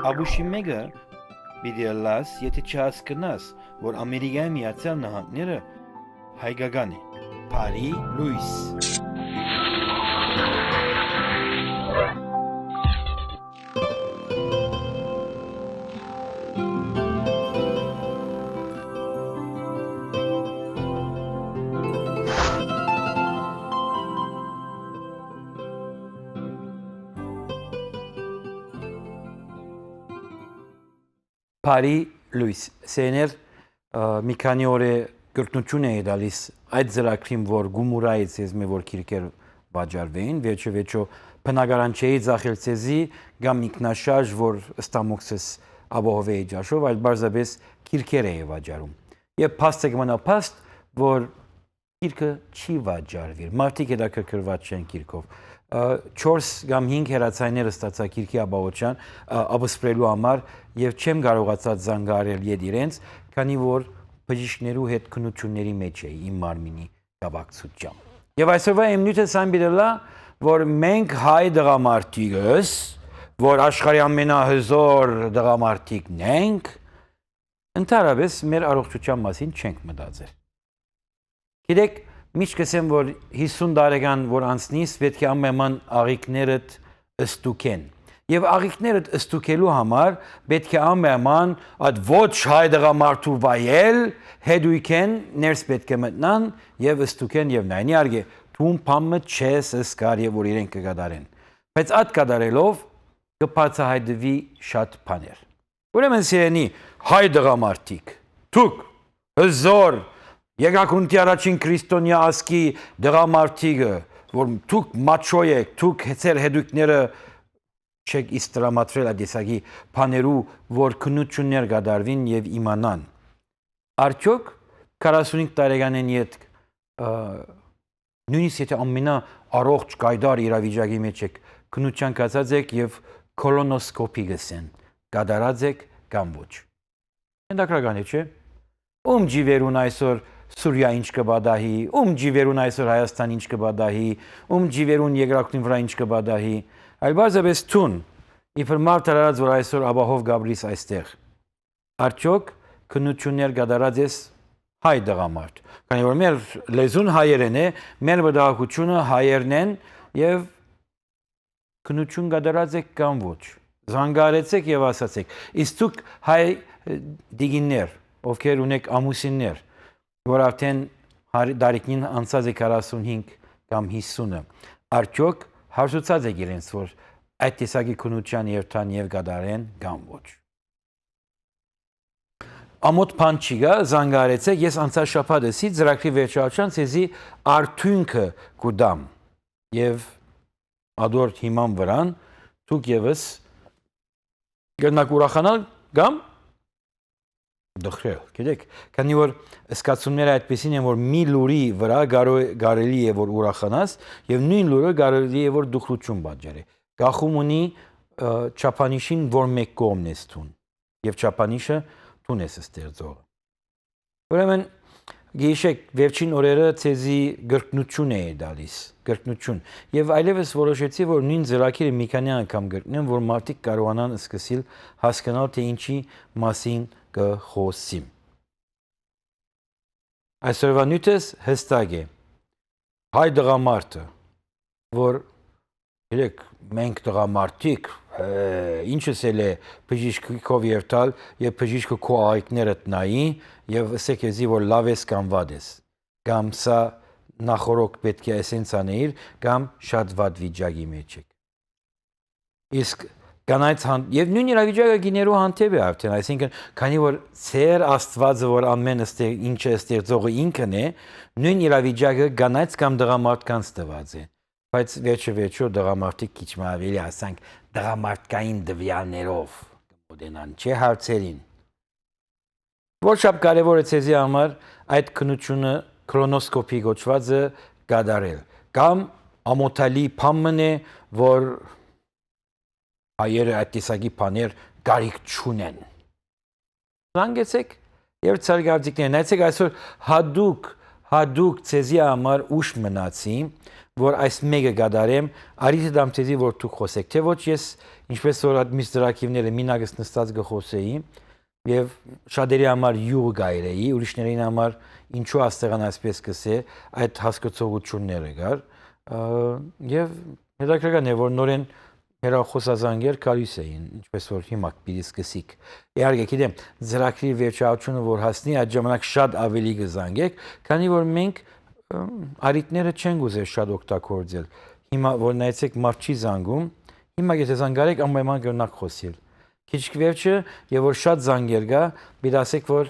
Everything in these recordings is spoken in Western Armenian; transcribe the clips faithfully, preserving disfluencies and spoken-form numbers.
Աբուշի մէկը պիտի ըլլաս, եթէ չհասկնաս, որ Ամերիկայի Միացյալ Նահանգները հայկական է։ Բարի լոյս։ Բարի լոյս։ Սեներ, ը, մի քանի օր է կրկնութիւն էի տալիս այդ ծրագրին, որ կու մուրայ ձեզմէ, որ գիրքեր վաճառուին, վերջը վերջո բնակարան չէի ձախել ձեզի կամ ինքնաշարժ, որ ստամոքսս ապահովեի ճաշով, այլ պարզապէս գիրքեր էի վաճառում։ Եւ փաստ է կը մնայ փաստ, որ գիրքը չի վաճառուիր։ Մարդիկ հետաքրքրուած չեն գիրքով։ Ը, չորս կամ հինգ հեռացայներ ստացայ գիրքի ապահովութեան, ը, ապսպրելու համար եւ չեմ կարողացած զանգահարել յետ իրենց, քանի որ բժիշկներու հետ քննութիւնների մէջ էի իմ մարմինի կապակցութեամբ։ Եւ այսօրվա իմ նիւթս այն պիտի ըլլայ, որ մենք հայ տղամարդիկս, որ աշխարհի ամենահզօր տղամարդիկն ենք, ընդհանրապէս մեր առողջութեան մասին չենք մտածեր։ Գիտեք, միշտ կ'ըսեմ, որ յիսուն տարեկան որ անցնիս, պէտք է անպայման աղիքներդ ստուգեն։ Եւ աղիքներդ ստուգելու համար պէտք է անպայման այդ ոչ հայ տղամարդու վայել հետոյքեն ներս պէտք է մտնան եւ ստուգեն եւ նայեն։ Իհարկե, դուն բան մը չես զգար եւ որ իրենք կը կատարեն։ Բայց այդ կատարելով կը բացայայտուի շատ բաներ։ Ուրեմն, սիրելի հայ տղամարդիկ, դուք հզօր, երկրագունդի առաջին քրիստոնեայ ազգի տղամարդիկը, որ դուք մաչո եք, դուք ձեր հետոյքները չեք իսկ տրամադրել այդ տեսակի բաներու, որ քննութիւններ կատարուին եւ իմանան։ Արդեօք քառասունհինգ տարեկանէն ետք, ը, նոյնիսկ եթէ ամենաառողջ կայտառ իրավիճակի մէջ եք, քննութեան գացած եք եւ կոլոնոսկոպի կ'ըսեն, կատարած եք կամ ոչ։ Հետաքրքրական է, չէ՞։ Ո՞ւմ ջիվերուն այսօր Սուրիա ինչ կը պատահի, ո՞ւմ ջիվերուն այսօր Հայաստան ինչ կը պատահի, ո՞ւմ ջիվերուն երկրագունդին վրայ ինչ կը պատահի, այլ պարզապէս դուն, իբր մարդ արարած, որ այսօր ապահով կ'ապրիս այստեղ, արդեօք քննութիւններ կատարած ես հայ տղամարդ, քանի որ մեր լեզուն հայերէն է, մեր մտահոգութիւնը հայերն են եւ քննութիւն կատարած եք կամ ոչ, զանգարեցեք եւ ասացեք։ Իսկ դուք հայ, ը, տիկիններ, ովքեր ունեք ամուսիններ, որ արդեն հարի-, տարիքին անցած է քառասունհինգ կամ յիսունը, արդեօք հարցուցած եք իրենց, որ այդ տեսակի քննութեան երթան եւ կատարեն կամ ոչ։ Ամոթ բան չի գա, զանգարեցեք, ես անցած շաբաթ ըսի, ծրագրի վերջացան, ձեզի արդիւնքը կու տամ եւ ադոր հիման վրան դուք եւս կրնաք ուրախանալ կամ դխրել, գիտեք, քանի որ զգացումները այդպիսին են, որ մի լուրի վրա կարո-, կարելի է որ ուրախանաս եւ նոյն լուրը կարելի է որ դխրութիւն պատճառի։ Կախում ունի, ը, չափանիշին որ մէկ կողմն ես դուն, եւ չափանիշը դուն ես ստեղծողը։ Ուրեմն, գիշեք, վերջին օրերը ձեզի կրկնութիւն էի տալիս, կրկնութիւն, եւ այլեւս որոշեցի, որ նոյն ծրագիրը մի քանի անգամ կրկնեմ, որ մարդիկ կարողանան սկսիլ հասկանալ, թէ ինչի մասին կը խօսիմ։ Այսօրվա նիւթս յստակ է։ Հայ տղամարդը, որ, գիտեք, մենք տղամարդիկ, հե, ինչս էլ է բժիշկով երթալ եւ բժիշկը քո աղիքներդ նայի եւ ըսե քեզի, որ լաւ ես կամ վատ ես, կամ սա նախորոք պէտք է այսենց անեիր, կամ շատ վատ վիճակի մեջ եք։ Իսկ կանայց հան-, եւ նոյն իրավիճակը կիներու հանդէպ է արդեն, այսինքն, քանի որ ձեր Աստուածը, որ ամեն ստեղ-, ինչը ստեղծողը ինքն է, նոյն իրավիճակը կանայց կամ տղամարդկանց տուած է, բայց վերջը վերջո տղամարդիկ քիչ մը աւելի, ասենք, տղամարդկային տվեալներով կը մոտենան, չէ, հարցերին։ Որչափ կարեւոր է ձեզի համար այդ քննութիւնը, կոլոնոսկոպի կոչուածը, կատարել, կամ ամոթալի բան մըն է, որ հայերը այդ տեսակի բաներ կարիք չունեն։ Զանգեցեք եւ ցանկարծիքներ նայեցեք, այսօր յատուկ յատուկ ձեզի համար ուշ մնացի, որ այս մէկը կատարեմ, արիթը դամ ձեզի, որ դուք խօսէք, թէ ոչ ես, ինչպես որ այդ միս ծրագիրները մինակ ես նստած կը խօսեի, եւ շատերի համար յուղ կայրեի, ուրիշներին համար ինչու աստեղան այսպես կսէ, այդ հասկացողությունները կար, ը, եւ հետաքրքրական է, որ նորեն հեռախօսազանգեր գալիս էին, ինչպես որ հիմա պիտի սկսիկ։ Իհարկե, գիտեմ, ծրագրի վերջայությունը որ հասնի, այդ ժամանակ շատ ավելի կը զանգեք, քանի որ մենք, ը, արիտները չենք ուզեր շատ օգտագործել։ Հիմա որ նայեցեք, մարդ չի զանգում, հիմա եթե զանգարեք, անպայման կրնակ խօսիլ։ Քիչ վերջը, եւ որ շատ զանգեր գայ, պիտի ասեք, որ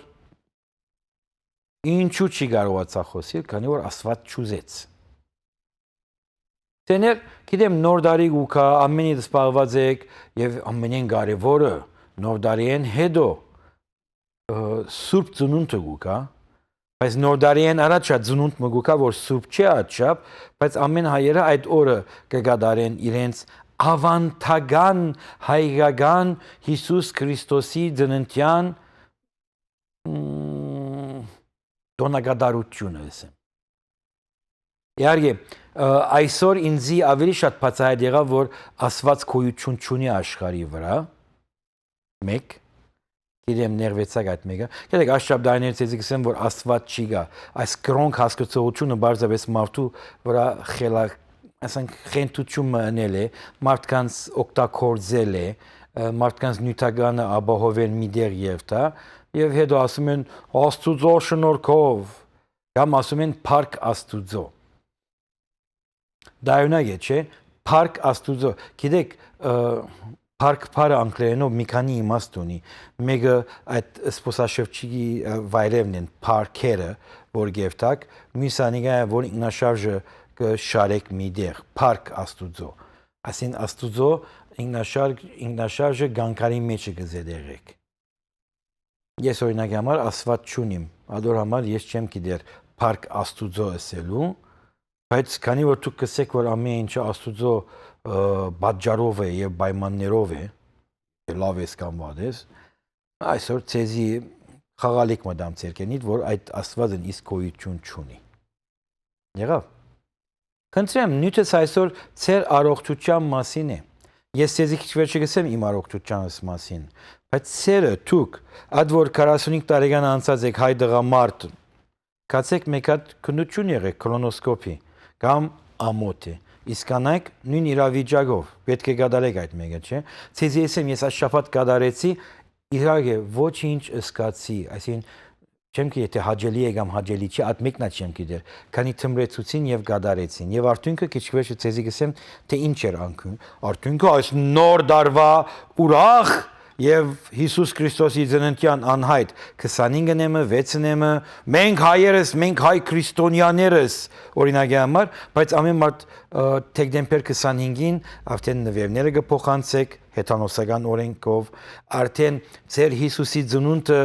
ինչու չի կարողացայ խօսիլ, քանի որ Աստուած չուզեց։ Դեներ, գիտեմ, Նոր տարի կու գայ, ամէն ինչ զբաղուած էք, եւ ամէնէն կարեւորը, Նոր տարիէն հետո, ը, Սուրբ Ծնունդը կու գայ, բայց Նոր տարիէն առաջ ա ծնունդ մը կու գայ, որ սուրբ չէ այդչափ, բայց ամէն հայերը այդ օրը կը կատարեն իրենց աւանդական, հայկական Յիսուս Քրիստոսի ծննդեան, մ, տօնակատարութիւնը, ասեմ։ Իհարկե, ը, այսօր ինձի ավելի շատ բացայայտ եղաւ, որ Աստուած գոյութիւն չունի աշխարհի վրայ, մէկ, գիտեմ, նեղուեցաք այդ մէկը։ Գիտեք, աշտապ դայներ ձեզի կսեմ, որ Աստուած չի գայ, այս կրոնք հասկացողությունը պարզապէս մարդու վրայ խելա-, ասենք, խենթութիւն մը ընել է, մարդկանց օգտագործել է, ը, մարդկանց նիւթականը ապահովել մի տեղ երթայ, եւ հետո ասում են, «Աստուծոյ շնորհքով», կամ ասում են, «Փառք Աստուծոյ»։ Դա օրինակ է, չէ՞, փառք Աստուծոյ։ Գիտեք, ը, փառք բառը անգլերէնով մի քանի իմաստ ունի։ Մէկը այդ զբօսաշրջիկի, ը, վայրերն են, փառքերը, որ գերտակ, մյուս անիկա է, որ ինքնաշարժը կը շարեք մի տեղ, փառք Աստուծոյ։ Այսինքն, Աստուծոյ ինքնաշար-, ինքնաշարժը գանգարի մեջը կը զետեղեք։ Ես, օրինակի համար, Աստուած չունիմ, ադոր համար ես չեմ գիտեր փառք Աստուծոյ ըսելու, բայց քանի որ դուք կսեք, որ ամեն ինչը Աստուծոյ, ը, պատճառով է եւ պայմաններով է, լաւ ես կամ վատ ես, այսօր ձեզի խաղալիք մը տամ ձեր կենիդ, որ այդ Աստուածն իսկ գոյութիւն չունի։ Եղա՞վ։ Խնդրեմ, նիւթս այսօր ձեր առողջութեան մասին է։ Ես ձեզի քիչ վերջը կսեմ իմ առողջութեանս մասին, բայց ձերը, դուք, այդ որ քառասունհինգ տարեկան անցած եք հայ տղամարդ, գացեք մէկ հատ քննութիւն եղեք, քրոնոսկոպի կամ ամոթ է, իսկ անայք նոյն իրավիճակով, պէտք է կատարեք այդ մէկը, չէ՞։ Ձեզի եսեմ, ես այս շաբաթ կատարեցի, իհարկե, ոչինչ ըսկացի, այսինքն, չեմ գիտեր, թէ հաճելի է կամ հաճելի չի, այդ մեկն ա չեմ գիտեր, քանի թմրեցուցին եւ կատարեցին, եւ արդյունքը քիչ վերջը ձեզի կսեմ, թէ ինչ էր անկյուն, արդյունքը այս նոր դարվա ուրախ եւ Յիսուս Քրիստոսի ծննդեան անհայտ, քսանինգն է մը, վեցն է մը, մենք հայերս, մենք հայ քրիստոնյաներս, օրինակի համար, բայց ամեն մարդ, ը, դեկտեմբեր քսանհինգին արդեն նուերները կը փոխանցեք, հեթանոսական օրենքով, արդեն ձեր Յիսուսի ծնունդը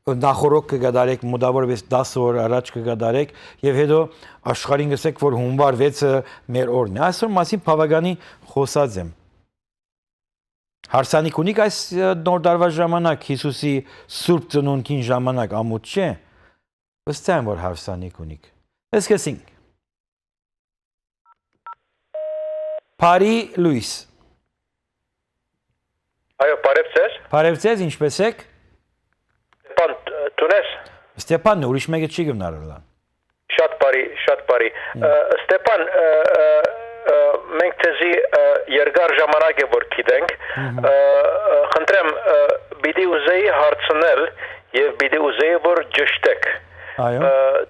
նախորոք կը կատարեք, մոտավորապես դաս օր առաջ կը կատարեք, եւ հետո աշխարհին կսեք, որ հունվար վեցը մեր օրն է։ Այսօր մասին բավականի խօսած եմ։ Հարսանիք ունիք այս, ը, նոր դարվա ժամանակ, Յիսուսի Սուրբ Ծնունդին ժամանակ, ամուտ չէ՞։ Վստահ եմ, որ հարսանիք ունիք։ Սկսենք։ Բարի լոյս։ Այո, բարև ձեզ։ Բարև ձեզ, ինչպե՞ս եք։ Ստեփան, տ-, տուն ես։ Ստեփանն է, ուրիշ մեկը չի գնար ըլլան։ Շատ բարի, շատ բարի։ Մ։ Ը, Ստեփան, ը, ը, ը, մենք ձեզի, ը, երկար ժամանակ է որ գիտենք։ Մհմ։ Ը, ը, խնդրեմ, ը, պիտի ուզեի հարցնել եւ պիտի ուզեի որ ճշտեք։ Այո։ Ը,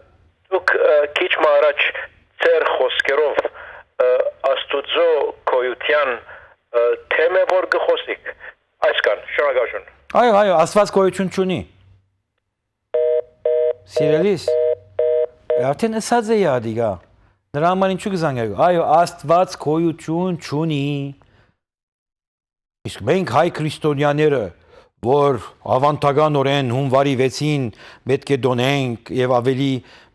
դուք, ը, քիչ մը առաջ ձեր խոսքերով, ը, Աստուծո գոյութեան, ը, դեմ է որ կը խոսիք։ Այսքան, շնորհակալություն։ Այո, այո, Աստված գոյություն չունի։ Սիրելիս, արդեն ըսած է յադիգա։ Նրա համար ինչու կզանգեք։ Այո, Աստված գոյություն չունի։ Իսկ մենք հայ քրիստոնյաները, որ ավանդականորեն հունվարի վեցին պէտք է տոնենք եւ ավելի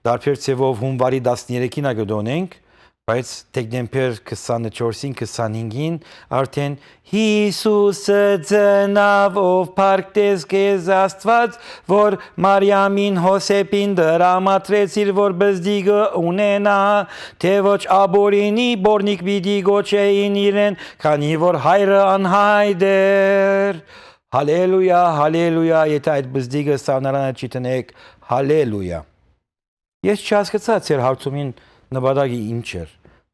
տարբեր ձեւով հունվարի տասներեքին ա կը տոնենք, Բայց դեկտեմբեր քսանչորսին, քսանհինգին արդեն Յիսուսը ծնաւ, ով փառք տես քեզ Աստուած, որ Մարիամին Յովսէփին տրամադրեցիր, որ բզդիկը ունենայ, թէ ոչ ապօրինի պոռնիկ պիտի կոչէին իրեն, քանի որ հայրը անյայտ էր։ Հալելույա, հալելույա, եթէ այդ բզդիկը սառնարանը չի դնէք, հալելույա։ Ես չհասկացայ ձեր հարցումին նպատակը ինչ էր։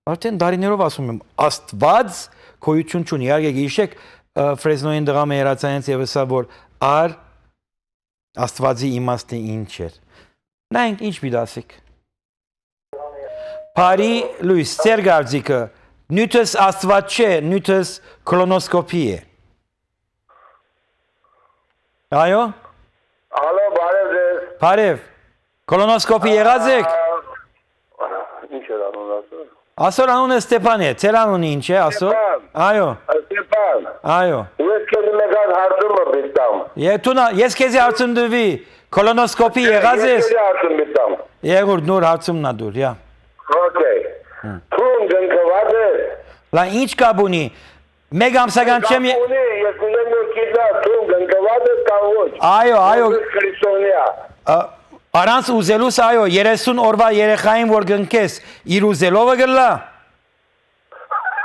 Արդեն տարիներով ասում եմ, Աստուած գոյութիւն չունի։ Իհարկե, գիշեք, ը, Ֆրեզնոյին տղայ մը հեռացանեց եւ ըսաւ, որ ար Աստուածի իմաստը ինչ էր։ Նայենք, ինչ պիտի ասեք։ Բարի լոյս, ձեր կարծիքը, նիւթս Աստուած չէ, նիւթս կոլոնոսկոպի է։ Այո։ Ալո, բարև ձեզ։ Բարև։ Կոլոնոսկոպի եղած եք։ Ա, ինչ էր անունը, ասոր։ Ասոր անունը Ստեփան է, ձեր անունը ինչ է, ասոր։ Ստեփան։ Այո։ Ստեփան։ Այո։ Ես քեզի մեկ հատ հարցումը պիտի տամ։ Եթ դու նա, ես քեզի հարցում տուի, կոլոնոսկոպի եղած ես։ Ես քեզի հարցում պիտի տամ։ Եղուր, նոր հարցումն ա դուր, յա։ Okay։ Հմ։ Դու կնքված ես։ Լա, ինչ կապ ունի։ Մեկ ամսական չեմ ե- Կապ ունի, ես ուզեմ որ գիտնաս, դու կնքված ես կամ ոչ։ Այո, այո։ Ես քրիստոնեա։ Ա, առանց ուզելուս, այո, երեսուն օրվա երեխային որ կնքես, իր ուզելով ը կլա։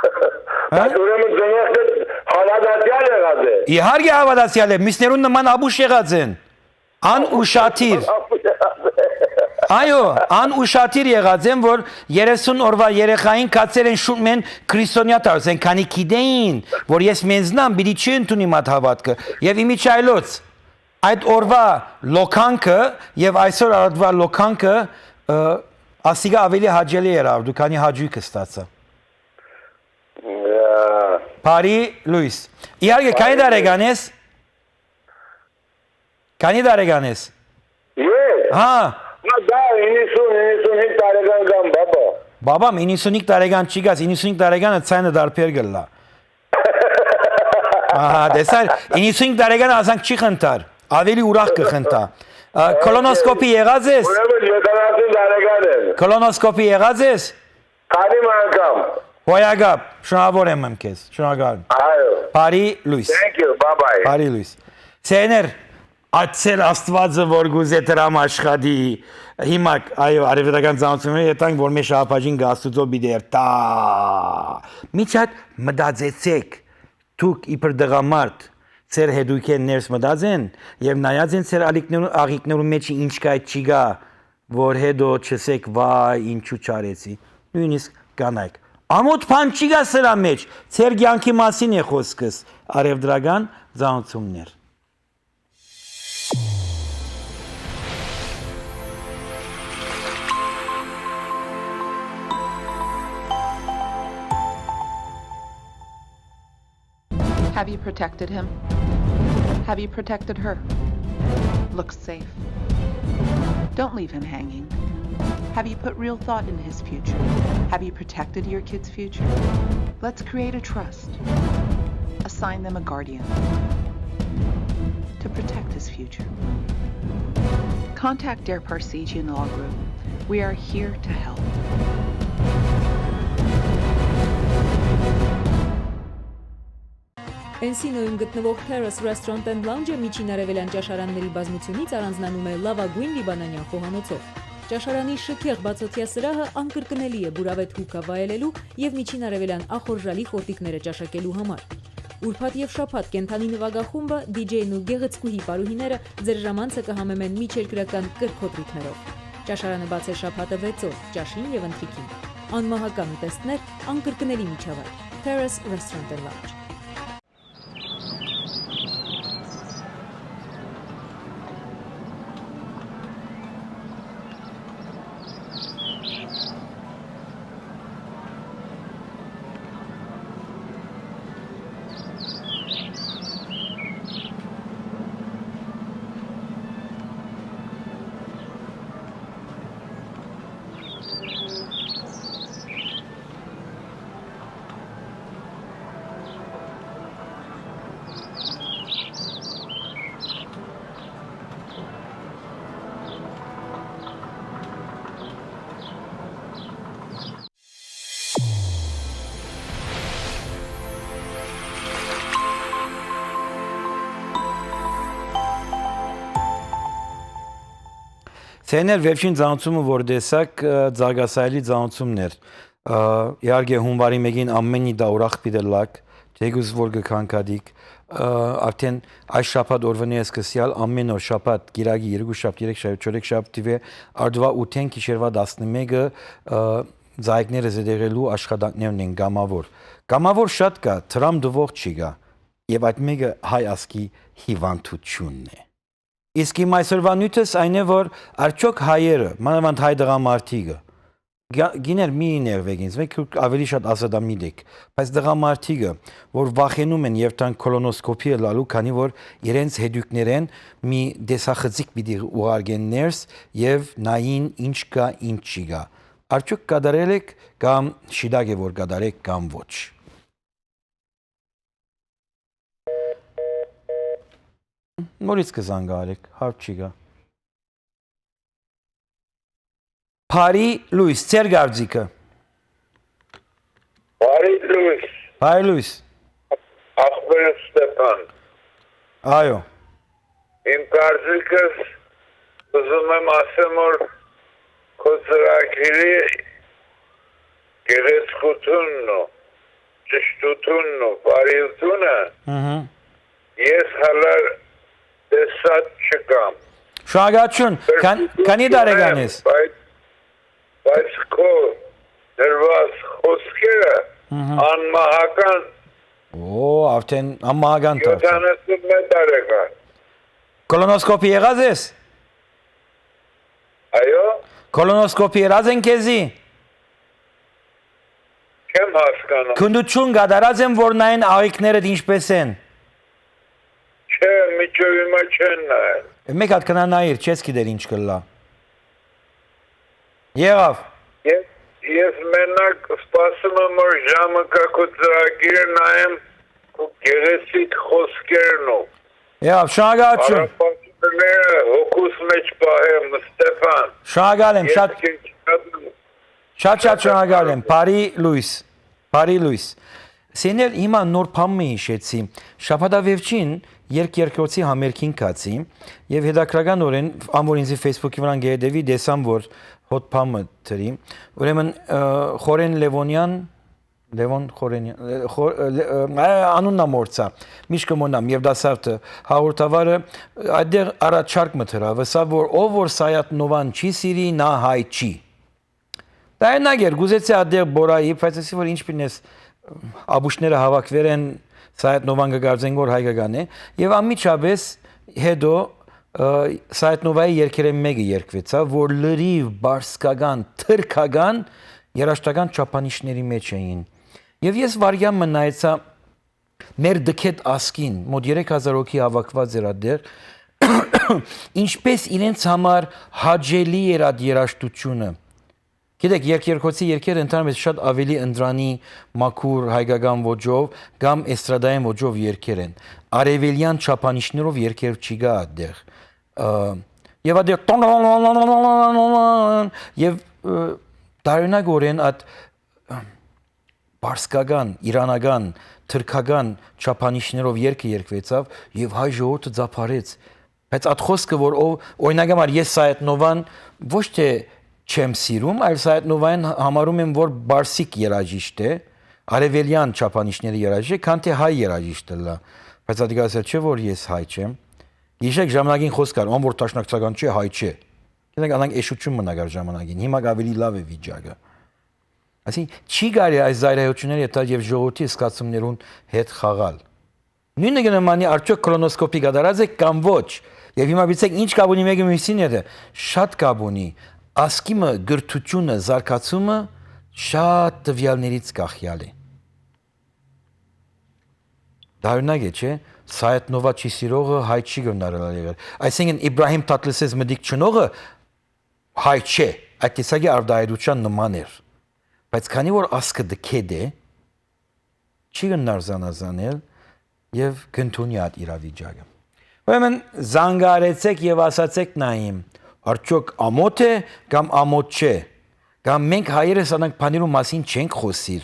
Հա՞։ Բայց ուրեմն ծնողքդ հալադացյալ եղած է։ Իհարկե հալադացյալ է, միսներուն նման աբուշ եղած են։ Անուշադիր։ Այո, անուշադիր եղած են, որ երեսուն օրվա երեխային կացեր են շուտ մեն քրիստոնեա դարձեն, քանի գիտեին, որ ես մենզնամ, պիտի չի ընդունի մատ հաւատքը։ Եվ իմիջայլոց, այդ օրվա լոքանքը եւ այսօր արարտվա լոքանքը, ը, ասիկա ավելի հաճելի էր արդու, քանի հաճույքը ստացա։ Ա, Բարի լոյս։ Իհարկե, քանի տարեկան ես։ Քանի տարեկան ես։ Ես։ Հա։ Հա, դա իննսուն, իննսունհինգ տարեկան կամ, բաբա։ Բաբամ, իննսունհինգ տարեկան չի գաս, իննսունհինգ տարեկանը ցայնը դարբեր կլլա։ Ահա, տեսար, իննսունհինգ տարեկանը ասանք չի խնդար, ավելի ուրախ կը խնդա։ Ա, կոլոնոսկոպի եղած ես։ Ուրեմն յոթանասուն տարեկան եմ։ Կոլոնոսկոպի եղած ես։ Քանի՞ անգամ։ Հոյակապ, շնորհավոր եմ, եմ քեզ, շնորհակալ եմ։ Այո։ Բարի լույս։ Thank you, bye bye։ Բարի լույս։ Սեներ, ացել Աստվածը որ գուզե դրամ աշխատի, հիմա, այո, արևելական ծանոթությունները եթանք, որ մեր շահապաճին գաստուծո պիտի երթա։ Միջատ մտածեցեք, դուք իբր տղամարդ, ձեր հետույքէն ներս մտած են եւ նայած են ձեր ալիքներու, աղիքներու մեջ ինչ կայ, չի գա, որ հետո չսեք, «Վայ, ինչու չարեցի»։ Նույնիսկ կանայք։ Ամոթ բան չի գա սրա մեջ, ձեր կյանքի մասին է խոսքս, արևտրական ծանոթություններ։ Have you protected him? Have you protected her? Look safe. Don't leave him hanging. Have you put real thought into his future? Have you protected your kid's future? Let's create a trust. Assign them a guardian to protect his future. Contact Dare Parsegian Law Group. We are here to help. Էնսինոյում գտնվող Terrace Restaurant and Lounge-ը Միջին Արևելյան ճաշարանների բազմությունից առանձնանում է լավագույն լիբանանյան խոհանոցով։ Ճաշարանի շքեղ բացօթյա սրահը անկրկնելի է բուրավետ հուքա վայելելու եւ Միջին Արևելյան ախորժալի խորտիկները ճաշակելու համար։ Ուրբաթ եւ շաբաթ կենդանի նվագախումբը, դիջեյն ու գեղեցկուհի պարուհիները ձեր ժամանցը կը համեմեն միջերկրական կրքոտ ռիթմերով։ Ճաշարանը բաց է շաբաթը վեց օր, ճաշին եւ ընթրիքին։ Անմահական ուտեստներ, անկրկնելի միջավայր։ Terrace Restaurant and Lounge։ Սեներ, վերջին ծանուցումը, որ տեսաք, ը, Զարգասայելի ծանուցումն էր։ Ը, իհարկե, հունվարի մէկին ամէնի դա ուրախ պիտի լաք, թեկուզ որ կը քանքատիք։ Ը, արդեն այս շաբաթ օրվանէ սկսեալ ամէն օր շաբաթ, կիրակի, երկու շաբթ, երեք շաբթ, չորեքշաբթի վեր, արդուայ ութ-ին գիշերուայ տասնմէկը, ը, զայգները զետեղելու աշխատանքներն են կամաւոր։ Կամաւոր շատ կայ, դրամ տուող չի կայ, եւ այդ մէկը հայ ազգի հիւանդութիւնն է։ Իսկ իմ այսօրուայ նիւթս այն է, որ արդեօք հայերը, մանաւանդ հայ տղամարդիկը, գա-, գիներ մի ներվեք ինձ, մենք դուք ավելի շատ ազատամիտ եք, բայց տղամարդիկը, որ վախենում են երթան կոլոնոսկոպի ըլլալու, քանի որ իրենց հետիւքներէն մի տեսախցիկ պիտի ուղարկեն ներս եւ նային ինչ կայ, ինչ չի կայ։ Արդեօք կատարել եք կամ շիտակ է որ կատարեք կամ ոչ։ Նորից կը զանգարեք, հարց չի գա։ Բարի լոյս, ձեր կարծիքը։ Բարի լոյս։ Բարի լոյս։ Ախպեր Ստեփան։ Այո։ Իմ կարծիքս, ուզում եմ ասեմ, որ քո ծրագիրի գեղեցկությունն ու ճշդութիւնն ու բարիութիւնը Ահա։ ես հալար տեսած չկամ։ Շնորհակալություն։ Քան-, քանի տարեկան ես։ Բայց, բայց քո դրված խոսքերը Ահա։ անմահական Օ, արդեն անմահական դարձան։ Յոթանասուն մէկ տարեկան։ Կոլոնոսկոպի եղած ես։ Այո։ Կոլոնոսկոպի եղած են քեզի։ Չեմ հասկանում։ Քննություն կատարած են, որ նայեն աղիքներդ ինչպես են։ Չէ, մինչեւ հիմա չեն նայել։ Մեկ հատ քնա նայիր, չես գիտեր ինչ կլա։ Եղավ։ Ես, ես մենակ սպասում եմ, որ ժամը կա քո ծրագիրը նայեմ, քո գեղեցիկ խոսքերն ու Եղավ, շնորհակալություն։ Արաբացիները հոգուս մեջ պահեմ, Ստեփան։ Շնորհակալ եմ, Ես շատ քեզ շատ եմ։ Շատ, շատ շնորհակալ եմ։ Բարի լույս։ Բարի լույս։ Սեներ, հիմա նոր բան մը հիշեցի։ Շաբաթավերջին երկերկրոցի համերգին գացի եւ հետաքրքրականօրէն, ան որ ինձի Facebook-ի վրան կը հետեւի, տեսամ, որ հոտ բան մը դրի։ Ուրեմն, ը, Խորեն Լևոնեան, Լևոն Խորենեան, ը, Խոր-, ը, Լե-, ը, ա, անունն ա մոռցայ, միշտ կը մոռնամ, Երիտասարդը հաղորդավարը, ը, այդտեղ առաջարկ մը դրաւ, ըսաւ, որ ով որ Սայաթ Նովան չի սիրի, նա հայ չի։ Դա հենակ էր, կուզեցի ատեղ բորայի, բայց ասի, որ ինչ պինես, աբուշները հավաքվեր են, Սայետ Նովան կը կարծեն, որ հայկական է, եւ անմիջապես հետո, ը, Սայետ Նովայի երկերէն մէկը երկվեցաւ, որ լրիվ բարսկական, թրքական երաժշտական չափանիշների մեջ էին։ Եւ ես վարյան մը նայեցայ մեր դքետ ազգին, մոտ երեք հազար հոգի հավաքված էր ատեղ, ինչպես իրենց համար հաճելի էր այդ երաժշտությունը։ Գիտեք, երկերկրոցի երկերը ընդհանրապես շատ ավելի ընդրանի մաքուր հայկական ոճով կամ էստրադային ոճով երկեր են։ Արևելյան չափանիշներով երկեր չի գա այդտեղ։ Ը, եւ այդտեղ տոն-, եւ, ը, տարօրինակօրէն այդ, ը, պարսկական, իրանական, թրքական չափանիշներով երկը երկվեցաւ եւ հայ ժողովուրդը ձափարեց։ Բայց այդ խոսքը, որ ով, օրինակ համար, ես Սայետ Նովան ոչ թե չեմ սիրում, այլ Սայետ Նովային համարում եմ, որ բարսիկ երաժիշտ է, արևելյան չափանիշների երաժիշտ է, քան թե հայ երաժիշտ ըլլայ։ Բայց ատիկա ասել չէ, որ ես հայ չեմ։ Գիշեք ժամանակին խոսք կար, ով որ դաշնակցական չէ, հայ չէ։ Գիտեք, անանք էշություն մնա կար ժամանակին, հիմա ավելի լավ է վիճակը։ Այսինքն, չի կարելի այս զայրայությունները տալ եւ ժողովրդի զգացումներուն հետ խաղալ։ Նոյնը կ'ըլլայ, արդեօք կոլոնոսկոպի կատարած եք կամ ոչ։ Եւ հիմա գիտեք, ինչ կապ ունի մեկը մյուսին հետ, շատ կապ ունի։ Ազգի մը կրթությունը, զարգացումը շատ տվյալներից կախեալ է։ Դա օրինակ է, չէ՞։ Սայետ Նովա չի սիրողը հայ չի գնարել եղել։ Այսինքն, Իբրահիմ Թաթլսես մտիկ չնողը հայ չէ, այդ տեսակի արտահայտության նման էր։ Բայց քանի որ ազգը դքետ է, չի գնար զանազանել եւ կընդունի այդ իրավիճակը։ Ուրեմն, զանգարեցեք եւ ասացեք նայիմ, արդյոք ամոթ է կամ ամոթ չէ, կամ մենք հայերս անանք բաներու մասին չենք խոսիր,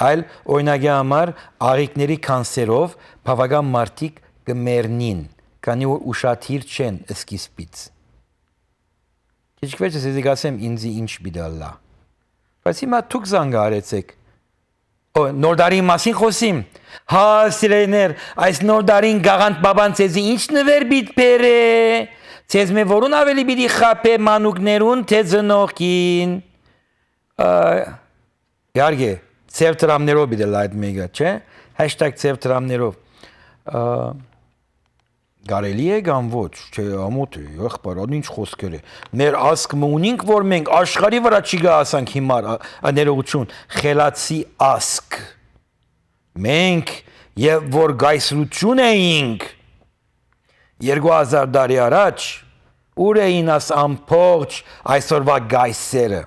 այլ, օրինակի համար, աղիքների քանսերով բաւական մարդիկ կը մեռնին, քանի որ ուշադիր չեն սկիզբից։ Քիչ վերջը ձեզի կ'ասեմ ինձի ինչ պիտի ըլլայ։ Բայց հիմա դուք զանգահարեցէք։ Ո, նոր տարին մասին խօսիմ։ Հա, սիրելիներ, այս նոր տարին Գաղանդ Պապան ձեզի ինչ նուեր պիտի բերէ։ Ձեզմէ որուն աւելի պիտի խաբէ, մանուկներուն թէ ծնողքին։ Ա, իհարկե, ձեր դրամներով պիտի լայ այդ մեկը, չէ՞։ Hashtag ձեր դրամներով։ Ա, կարելի է կամ ոչ, չէ, ամոթ է, եղբայր, ան ինչ խոսքեր է։ Մեր ազգ մը ունինք, որ մենք աշխարհի վրայ չի գահ ասանք հիմար, ա, ա, ներողություն, խելացի ազգ։ Մենք, երբ որ կայսրություն էինք երկու հազար տարի առաջ, ուր էին աս ամբողջ այսօրվա կայսերը։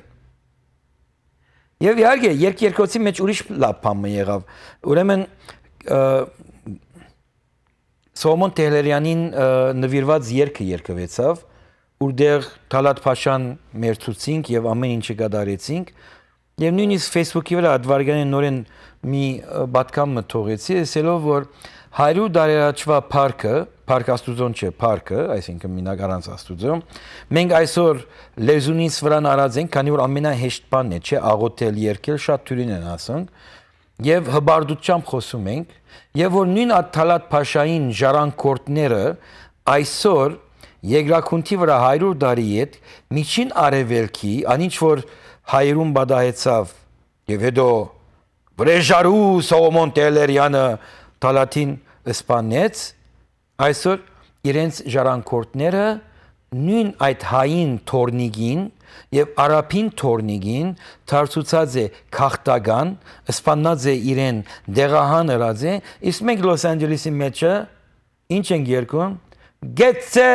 Եվ իհարկե, երկերկոցի մեջ ուրիշ լաւ բան մը եղաւ։ Ուրեմն, ը, Սողոմոն Թեհլերեանին, ը, նուիրուած երգը երգուեցաւ, ուրտեղ Թալատ Փաշան մերցուցինք եւ ամէն ինչը կատարեցինք։ Եւ նոյնիսկ Facebook-ի վրայ այդ վարգանին նորէն մի, ը, պատգամ մը թողեցի, ասելով, որ հարիւր տարի առաջուայ փառքը, փառք Աստուծոն չէ, փառքը, այսինքն մինակ առանց Աստուծոյ, մենք այսօր լեզունիս վրան առած ենք, քանի որ ամենահեշտ բանն է, չէ՞, աղոթել, երգել, շատ դիւրին են ասոնք, եւ հպարտությամբ խօսում ենք, եւ որ նոյն այդ Թալատ Փաշային ժառանգորդները այսօր երկրագունդի վրայ հարիւր տարի յետ Միջին Արեւելքի, անինչ որ հայերուն պատահեցաւ, եւ հետո վրեժարու Սողոմոն Տէլերյանը Թալաթին սպանեց, այսօր իրենց ժառանգորդները նոյն այդ հային թորնիկին եւ արաբին թորնիկին դարձուցած է գաղթական, սպաննած է իրեն, դեղահան ըրած է, իսկ մենք Լոս Անջելեսի մեջը ինչ ենք երգում, գեցցե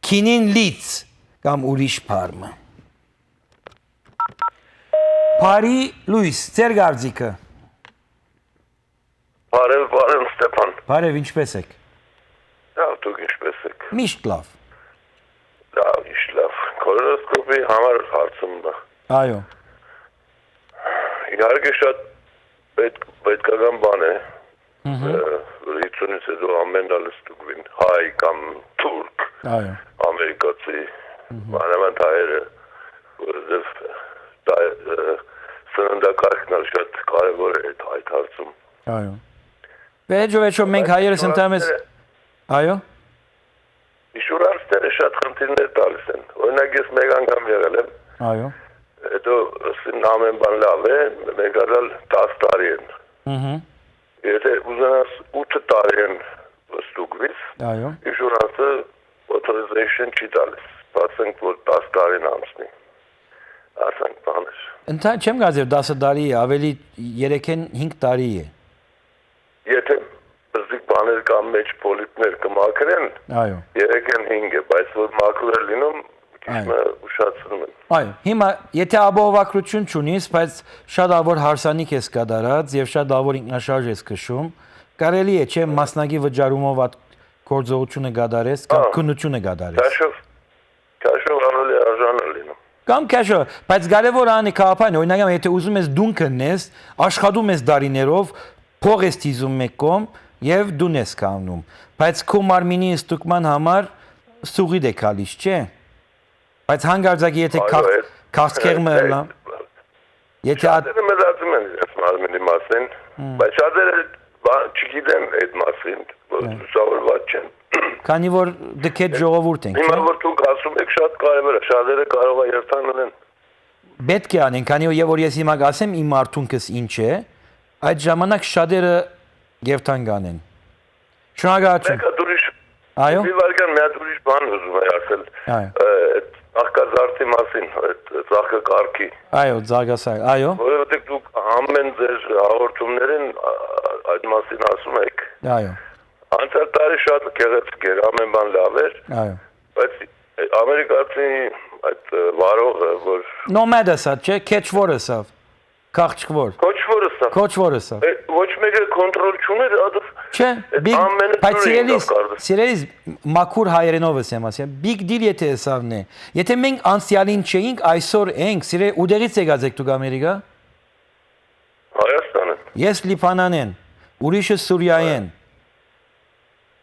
քինին լից կամ ուրիշ բառ մը։ Բարի լոյս, ձեր կարծիքը։ Բարև, բարև, Ստեփան։ Բարև, ինչպե՞ս եք։ Լավ, դուք ինչպե՞ս եք։ Միշտ լավ։ Լավ, միշտ լավ։ Կոլոնոսկոպի համար հարցում մը։ Այո։ Իհարկե շատ պետք-, պետքական բան է։ Մհմ։ Ը, լիցունից հետո ամեն ալ ստուգվին, հայ կամ թուրք, Այո։ ամերիկացի, Մհմ։ մանավանդ հայերը, որովհետև դա, ը, սննդակարգն ալ շատ կարևոր է այդ, այդ հարցում։ Այո։ Վերջո, վերջո, մենք Բայց հայերս ընդամենը, իշուրանսները, այո։ իշուրանսները շատ խնդիրներ տալիս են։ Օրինակ, ես մեկ անգամ եղել եմ, Այո։ հետո ասին, ամեն բան լավ է, մեկ ալ տաս տարի են։ Մհմ։ Եթե ուզենաս ութ տարի են ստուգվիս, Այո։ իշուրանսը authorization չի տալիս, ասենք, որ տաս տարին անցնի, ասենք, բաներ։ Ընդհանուր չեմ գազեր տասը տարի է, ավելի երեքէն հինգ տարի է։ Եթե բզիկ բաներ կամ մեջ պոլիպներ կը մաքրեն, Այո։ երեքէն հինգ է, բայց որ մաքուր է լինում, քիչ Այո։ մը ուշացնում են։ Այո, հիմա, եթե ապահովագրություն չունիս, բայց շատ ավոր հարսանիք ես կատարած եւ շատ ավոր ինքնաշարժ ես քշում, կարելի է, չէ՞, մասնակի վճարումով այդ գործողությունը կատարես կամ Ահա։ քննությունը կատարես։ Քաշով, քաշով ավելի արժան է լինում։ Կամ քաշը, բայց կարևոր անի կապան, օրինակ, եթե ուզում ես դուն քննես, աշխատում ես դարիներով, փող ես դիզում մեկ կողմ եւ դուն ես կանգնում, բայց քո մարմինի ստուգման համար սուղիդ է գալիս, չէ՞։ Բայց հանկարծակի եթե Այո, քաղց-, այդ, քաղցկեղը այդ, ըլլա, այդ, եթե ատ- շատերը մտածում են իրենց մարմինի մասին, Հմ։ բայց շատերը բա-, չգիտեն այդ մասին, որ Հա։ լուսավորված չեն։ Քանի որ դքետ ժողովուրդ ենք, Հիմա չէ՞։ որ դուք ասում եք, շատ կարևոր է, շատերը կարող է երթան ունեն։ Պետք է անեն, քանի որ, եւ որ ես հիմա կասեմ իմ արթունքս ինչ է, այդ ժամանակ շատերը երթան կանեն։ Շնորհակալություն։ Մեկ հատ ուրիշ, Այո։ մի վարքան, մի հատ ուրիշ բան ուզում եմ ասել, Այո։ ը, այդ ծաղկազարդի մասին, այդ ծաղկակարգի։ Այո, ծաղկասար, այո։ Որովհետև դուք ամեն ձեր հաղորդումներին, ա, այդ մասին ասում եք։ Այո։ Անցյալ տարի շատ գեղեցիկ էր, ամեն բան լավ էր, Այո։ բայց ամերիկացի այդ, ը, վարողը, որ Նոմեդ ասած, չէ՞, քեչվոր ասավ, քաղցկվոր։ Քոչվոր ասավ։ Քոչվոր ասավ։ Ը, ոչ մեկը կոնտրոլ չուներ, ադով Չէ, այդ բիգ, ամենը բայց դուր սիրելիս, ինքնավ կարդը։ Սիրելիս, մաքուր հայերենով ես եմ ասել, բիգ դիլ եթե ասավն է, եթե մենք անցյալին չէինք, այսօր ենք, սիրե-, ուտեղից եկած եք դուք Ամերիկա։ Հայաստանն։ Ես Լիբանանեն, ուրիշը Սուրիայեն։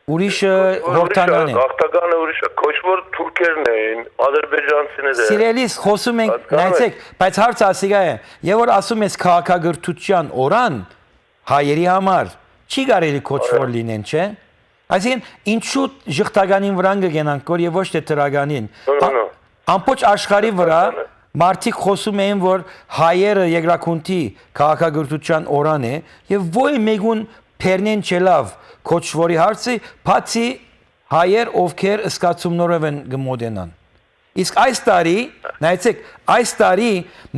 Ուրիշը Հորդանան է։ Գաղթականը ուրիշ է, քոչվոր թուրքերն էին, ադրբեջանցիները։ Սիրելիս, խոսում ենք, նայեցեք, բայց հարցը ասիկա է, եւ որ ասում ես քաղաքագրթութեան օրան, հայերի համար, չի կարելի քոչվոր լինեն, չէ՞։ Այսինքն, ինչու ժխտականին վրան կը գնանք, որ եւ ոչ թե դրականին։ Ա-, ամբողջ աշխարհի վրա մարդիկ խոսում էին, որ հայերը Երկրագունդի քաղաքագրթութեան օրան է, եւ ոյ մեկուն բերնեն չելաւ քոչվորի հարցը, բացի հայեր, ովքեր զգացումներով են կը մոտենան։ Իսկ այս տարի, նայեցեք, այս տարի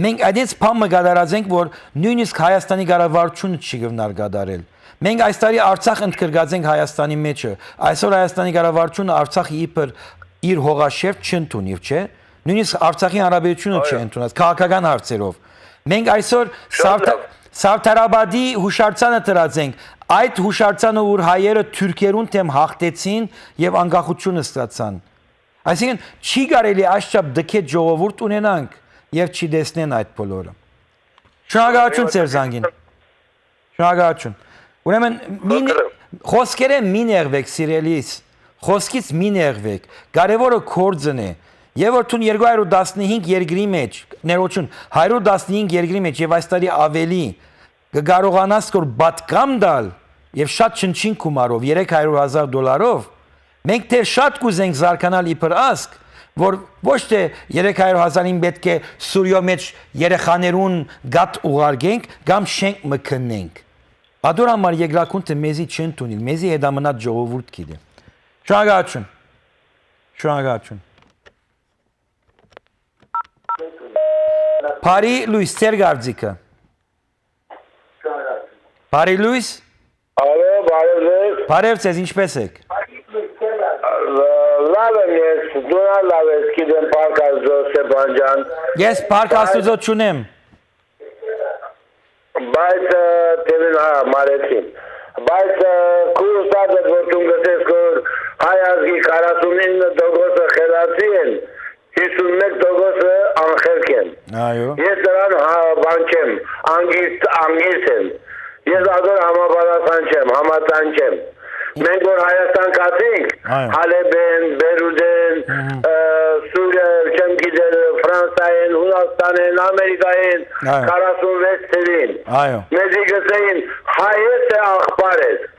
մենք այդենց բան մը կատարած ենք, որ նոյնիսկ Հայաստանի կառավարութիւնը չի գնար կատարել։ Մենք այս տարի Արցախ ընդգրկած ենք Հայաստանի մեջը։ Այսօր Հայաստանի կառավարութիւնը Արցախը իբր իր հողաշերտ չընդունիր, չէ՞։ Նոյնիսկ Արցախի հանրապետութիւնը չի ընդունած քաղաքական հարցերով։ Մենք այսօր Շատ Սավթա-, լավ։ Սավթարաբադի յուշարձանը դրած ենք։ Այդ յուշարձանը, ուր հայերը թուրքերուն դէմ հաղթեցին եւ անկախութիւն ստացան։ Այսինքն, չի կարելի այսչափ դքետ ժողովուրդ ունենանք եւ չի տեսնեն այդ բոլորը։ Շնորհակալություն ձեր զանգին։ Շնորհակալություն։ Ուրեմն, մի ն-, Խնդրեմ։ խոսքերէ մի նեղվեք, սիրելիս։ Խոսքից մի նեղվեք։ Կարևորը գործն է։ Եւ որ դուն երկու հարյուր տասնհինգ երկրի մեջ, ներողություն, հարյուր տասնհինգ երկրի մեջ եւ այս տարի ավելի կը կարողանաս որ պատգամ տալ եւ շատ չնչին գումարով, երեք հարյուր հազար դոլարով, մենք դեռ շատ կուզենք զարգանալ իբր ազգ, որ ոչ թե երեք հարյուր հազարին պէտք է Սուրիոյ մեջ երեխաներուն գաթ ուղարկենք կամ շենք մը քննենք։ Ատոր համար Երկրագունդը մեզի չընդունիր, մեզի հետամնաց ժողովուրդ գիտի։ Շնորհակալություն։ Շնորհակալություն։ Բարի լոյս, ձեր կարծիքը։ Բարի լոյս։ Ալո, բարև ձեզ։ Բարև ձեզ, ինչպե՞ս եք։ Լավ եմ ես, դու ալ լավ ես, գիտեմ, Փառք Աստուծո, Ստեփան ջան։ Ես Փառք Բայց Աստուծո չունեմ։ Բայց, ը, դեմին, հա, մարեցին։ Բայց, ը, քու ուստատդ որ դուն գսես, որ հայ ազգի քառասունինը տոկոսը խելացի են, հիսուն մէկ տոկոսը անխելք են։ Այո։ Ես դրան, հա, բան չեմ, անգիստ, անգիստ եմ։ Ես ադոր համապատասխան չեմ, համաձայն չեմ։ Մենք որ Հայաստան գացինք, Այո։ Հալեբեն, Բերուտեն, Մհմ։ ը, Սուրիա, չեմ գիտեր, Ֆրանսայեն, Հունաստանեն, Ամերիկայեն, Այո։ քառասունվեց թվին։ Այո։ Մեզի գսեին, հայ ես թե աղբար ես։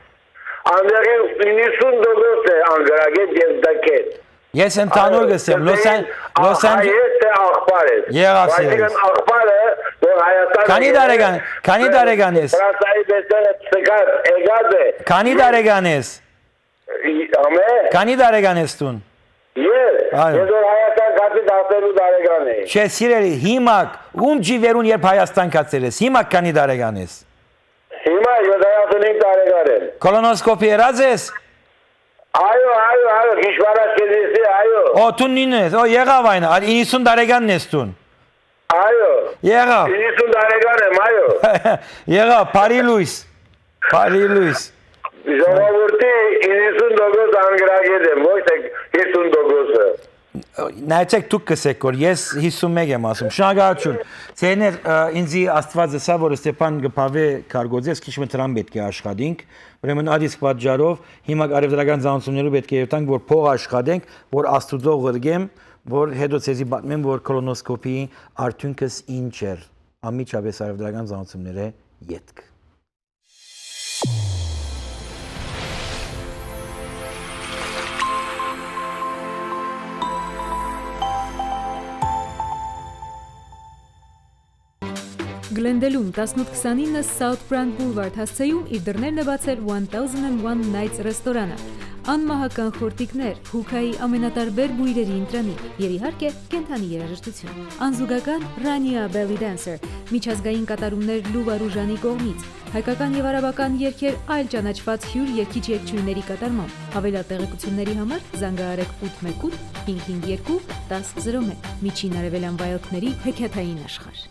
Անդեղի իննսուն տոկոս է անգրագետ եւ դակետ։ Ես ընդհանուր Այո, գսեմ, Լոս Ան-, գսեին, Լոս ա, Անջի-, հայ ես թե աղբար ես։ Եղա Այսինքն սիրելիս։ աղբարը, որ Հայաստանը Քանի եկել է, տարեկան, քանի Ֆրանս-, տարեկան ես։ Ֆրանսայի դեսերը ցկած, եկած է։ Քանի Ես տարեկան ես։ Ի-, ամե։ Քանի տարեկան ես դուն։ Ես, Այո։ ես որ Հայաստան գացի տասներկու տարեկան էի։ Չէ, սիրելի, հիմա, ում ջիվերուն երբ Հայաստան գացել ես, հիմա քանի տարեկան ես։ Հիմա յոթանասունհինգ տարեկան եմ։ Կոլոնոսկոպի երած ես։ Այո, այո, այո, Քիշվարաշկերտի, այո։ Ո, դու նույնն ես, ո, եղավ այն, ա, իննսուն տարեկանն ես դուն։ Այո։ Եղավ։ Իննսուն տարեկան եմ, այո։ Եղավ, բարի լույս, բարի լույս։ Ժողովուրդի իննսուն տոկոս անգրագետ եմ, ոչ թե հիսուն տոկոսը։ Նայեցեք, դուք կսեք, որ ես հիսուն մէկ եմ ասում։ Շնորհակալություն։ Ձեներ, ը, ինձի Աստված ըսա, որ Ստեփան կը բաւէ կարգոց, ես քիչ մը դրան պէտք է աշխատինք։ Ուրեմն, այդ իսկ պատճառով հիմա արեւտրական ծանոթություններով պէտք է երթանք, որ փող աշխատենք, որ Աստուծո ղրկեմ, որ հետո ցեզի պատմեմ, որ կոլոնոսկոպի արդյունքս ինչ էր, անմիջապես արեւտրական ծանոթությունները ետք։ Գլենդելում տասնութ քսանինը South Brand Boulevard հասցեում իր դռներն է բացել One Thousand and One Nights ռեստորանը։ Անմահական խորտիկներ, հուքայի ամենատարբեր բույրերի ընտրանիք եւ, իհարկե, կենդանի երաժշտություն։ Անզուգական Rania Belly Dancer, միջազգային կատարումներ Լուվա Ռուժանի կողմից, հայկական եւ արաբական երգեր, այլ ճանաչված հիւր երգիչ-երգչուհիների կատարմամբ։ Հավելյալ տեղեկությունների համար զանգահարեք ութ մէկ ութ, հինգ հինգ երկու, տաս զրո մէկ։ Միջին արեւելյան վայելքների հեքիաթային աշխարհ։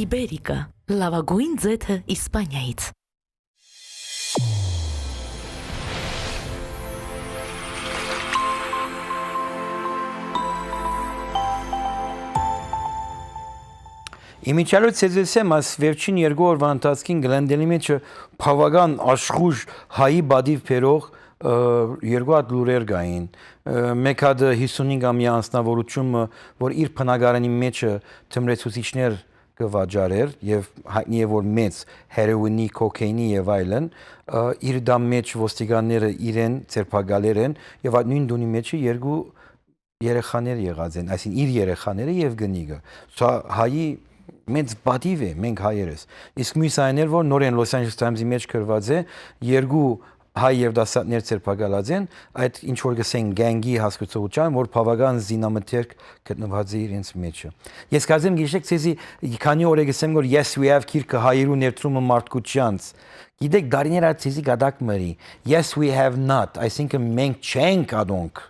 Իբերիկա, լաւագոյն ձեթը Իսպանիայից։ Իմիջիայլոյ ցեզեսեմ, այս վերջին երկու օրվա ընթացքին Գլենդէլի մէջը բաւական աշխուժ հայի պատիւ բերող, ը, երկու հատ լուրեր կային։ Ը, մէկ հատը հիսունհինգ ամեայ անձնաւորութիւնը, որ իր բնակարանի մէջը թմրեցուցիչներ կը վաճառէր եւ յայտնի է, որ մեծ հերոինի, քոքէյնի եւ այլն, ը, իր տան մէջ ոստիկանները իրեն ձերբակալեր են եւ այդ նոյն տունի մէջը երկու երեխաներ եղած են, այսինքն իր երեխաները եւ կնիկը։ Սա հայի մեծ պատիւ է, մենք հայերս։ Իսկ միւս այն էր, որ նորէն Los Angeles Times-ի մէջ գրուած է, երկու հայ երիտասարդներ ձերբակալած են, այդ ինչ որ կ'ըսեն գենգի հասկացողութեան, որ բաւական զինամթերք գտնուած է իրենց մէջը։ Ես կարծեմ գիշեր, ցեզի քանի օր է կ'ըսեմ, որ Yes We Have գիրքը հայերու ներդրումը մարդկութեանց։ Գիտեք, դարիներ ա ցեզի կատակ մրի, Yes We Have Not, այսինքն մենք չենք ադոնք։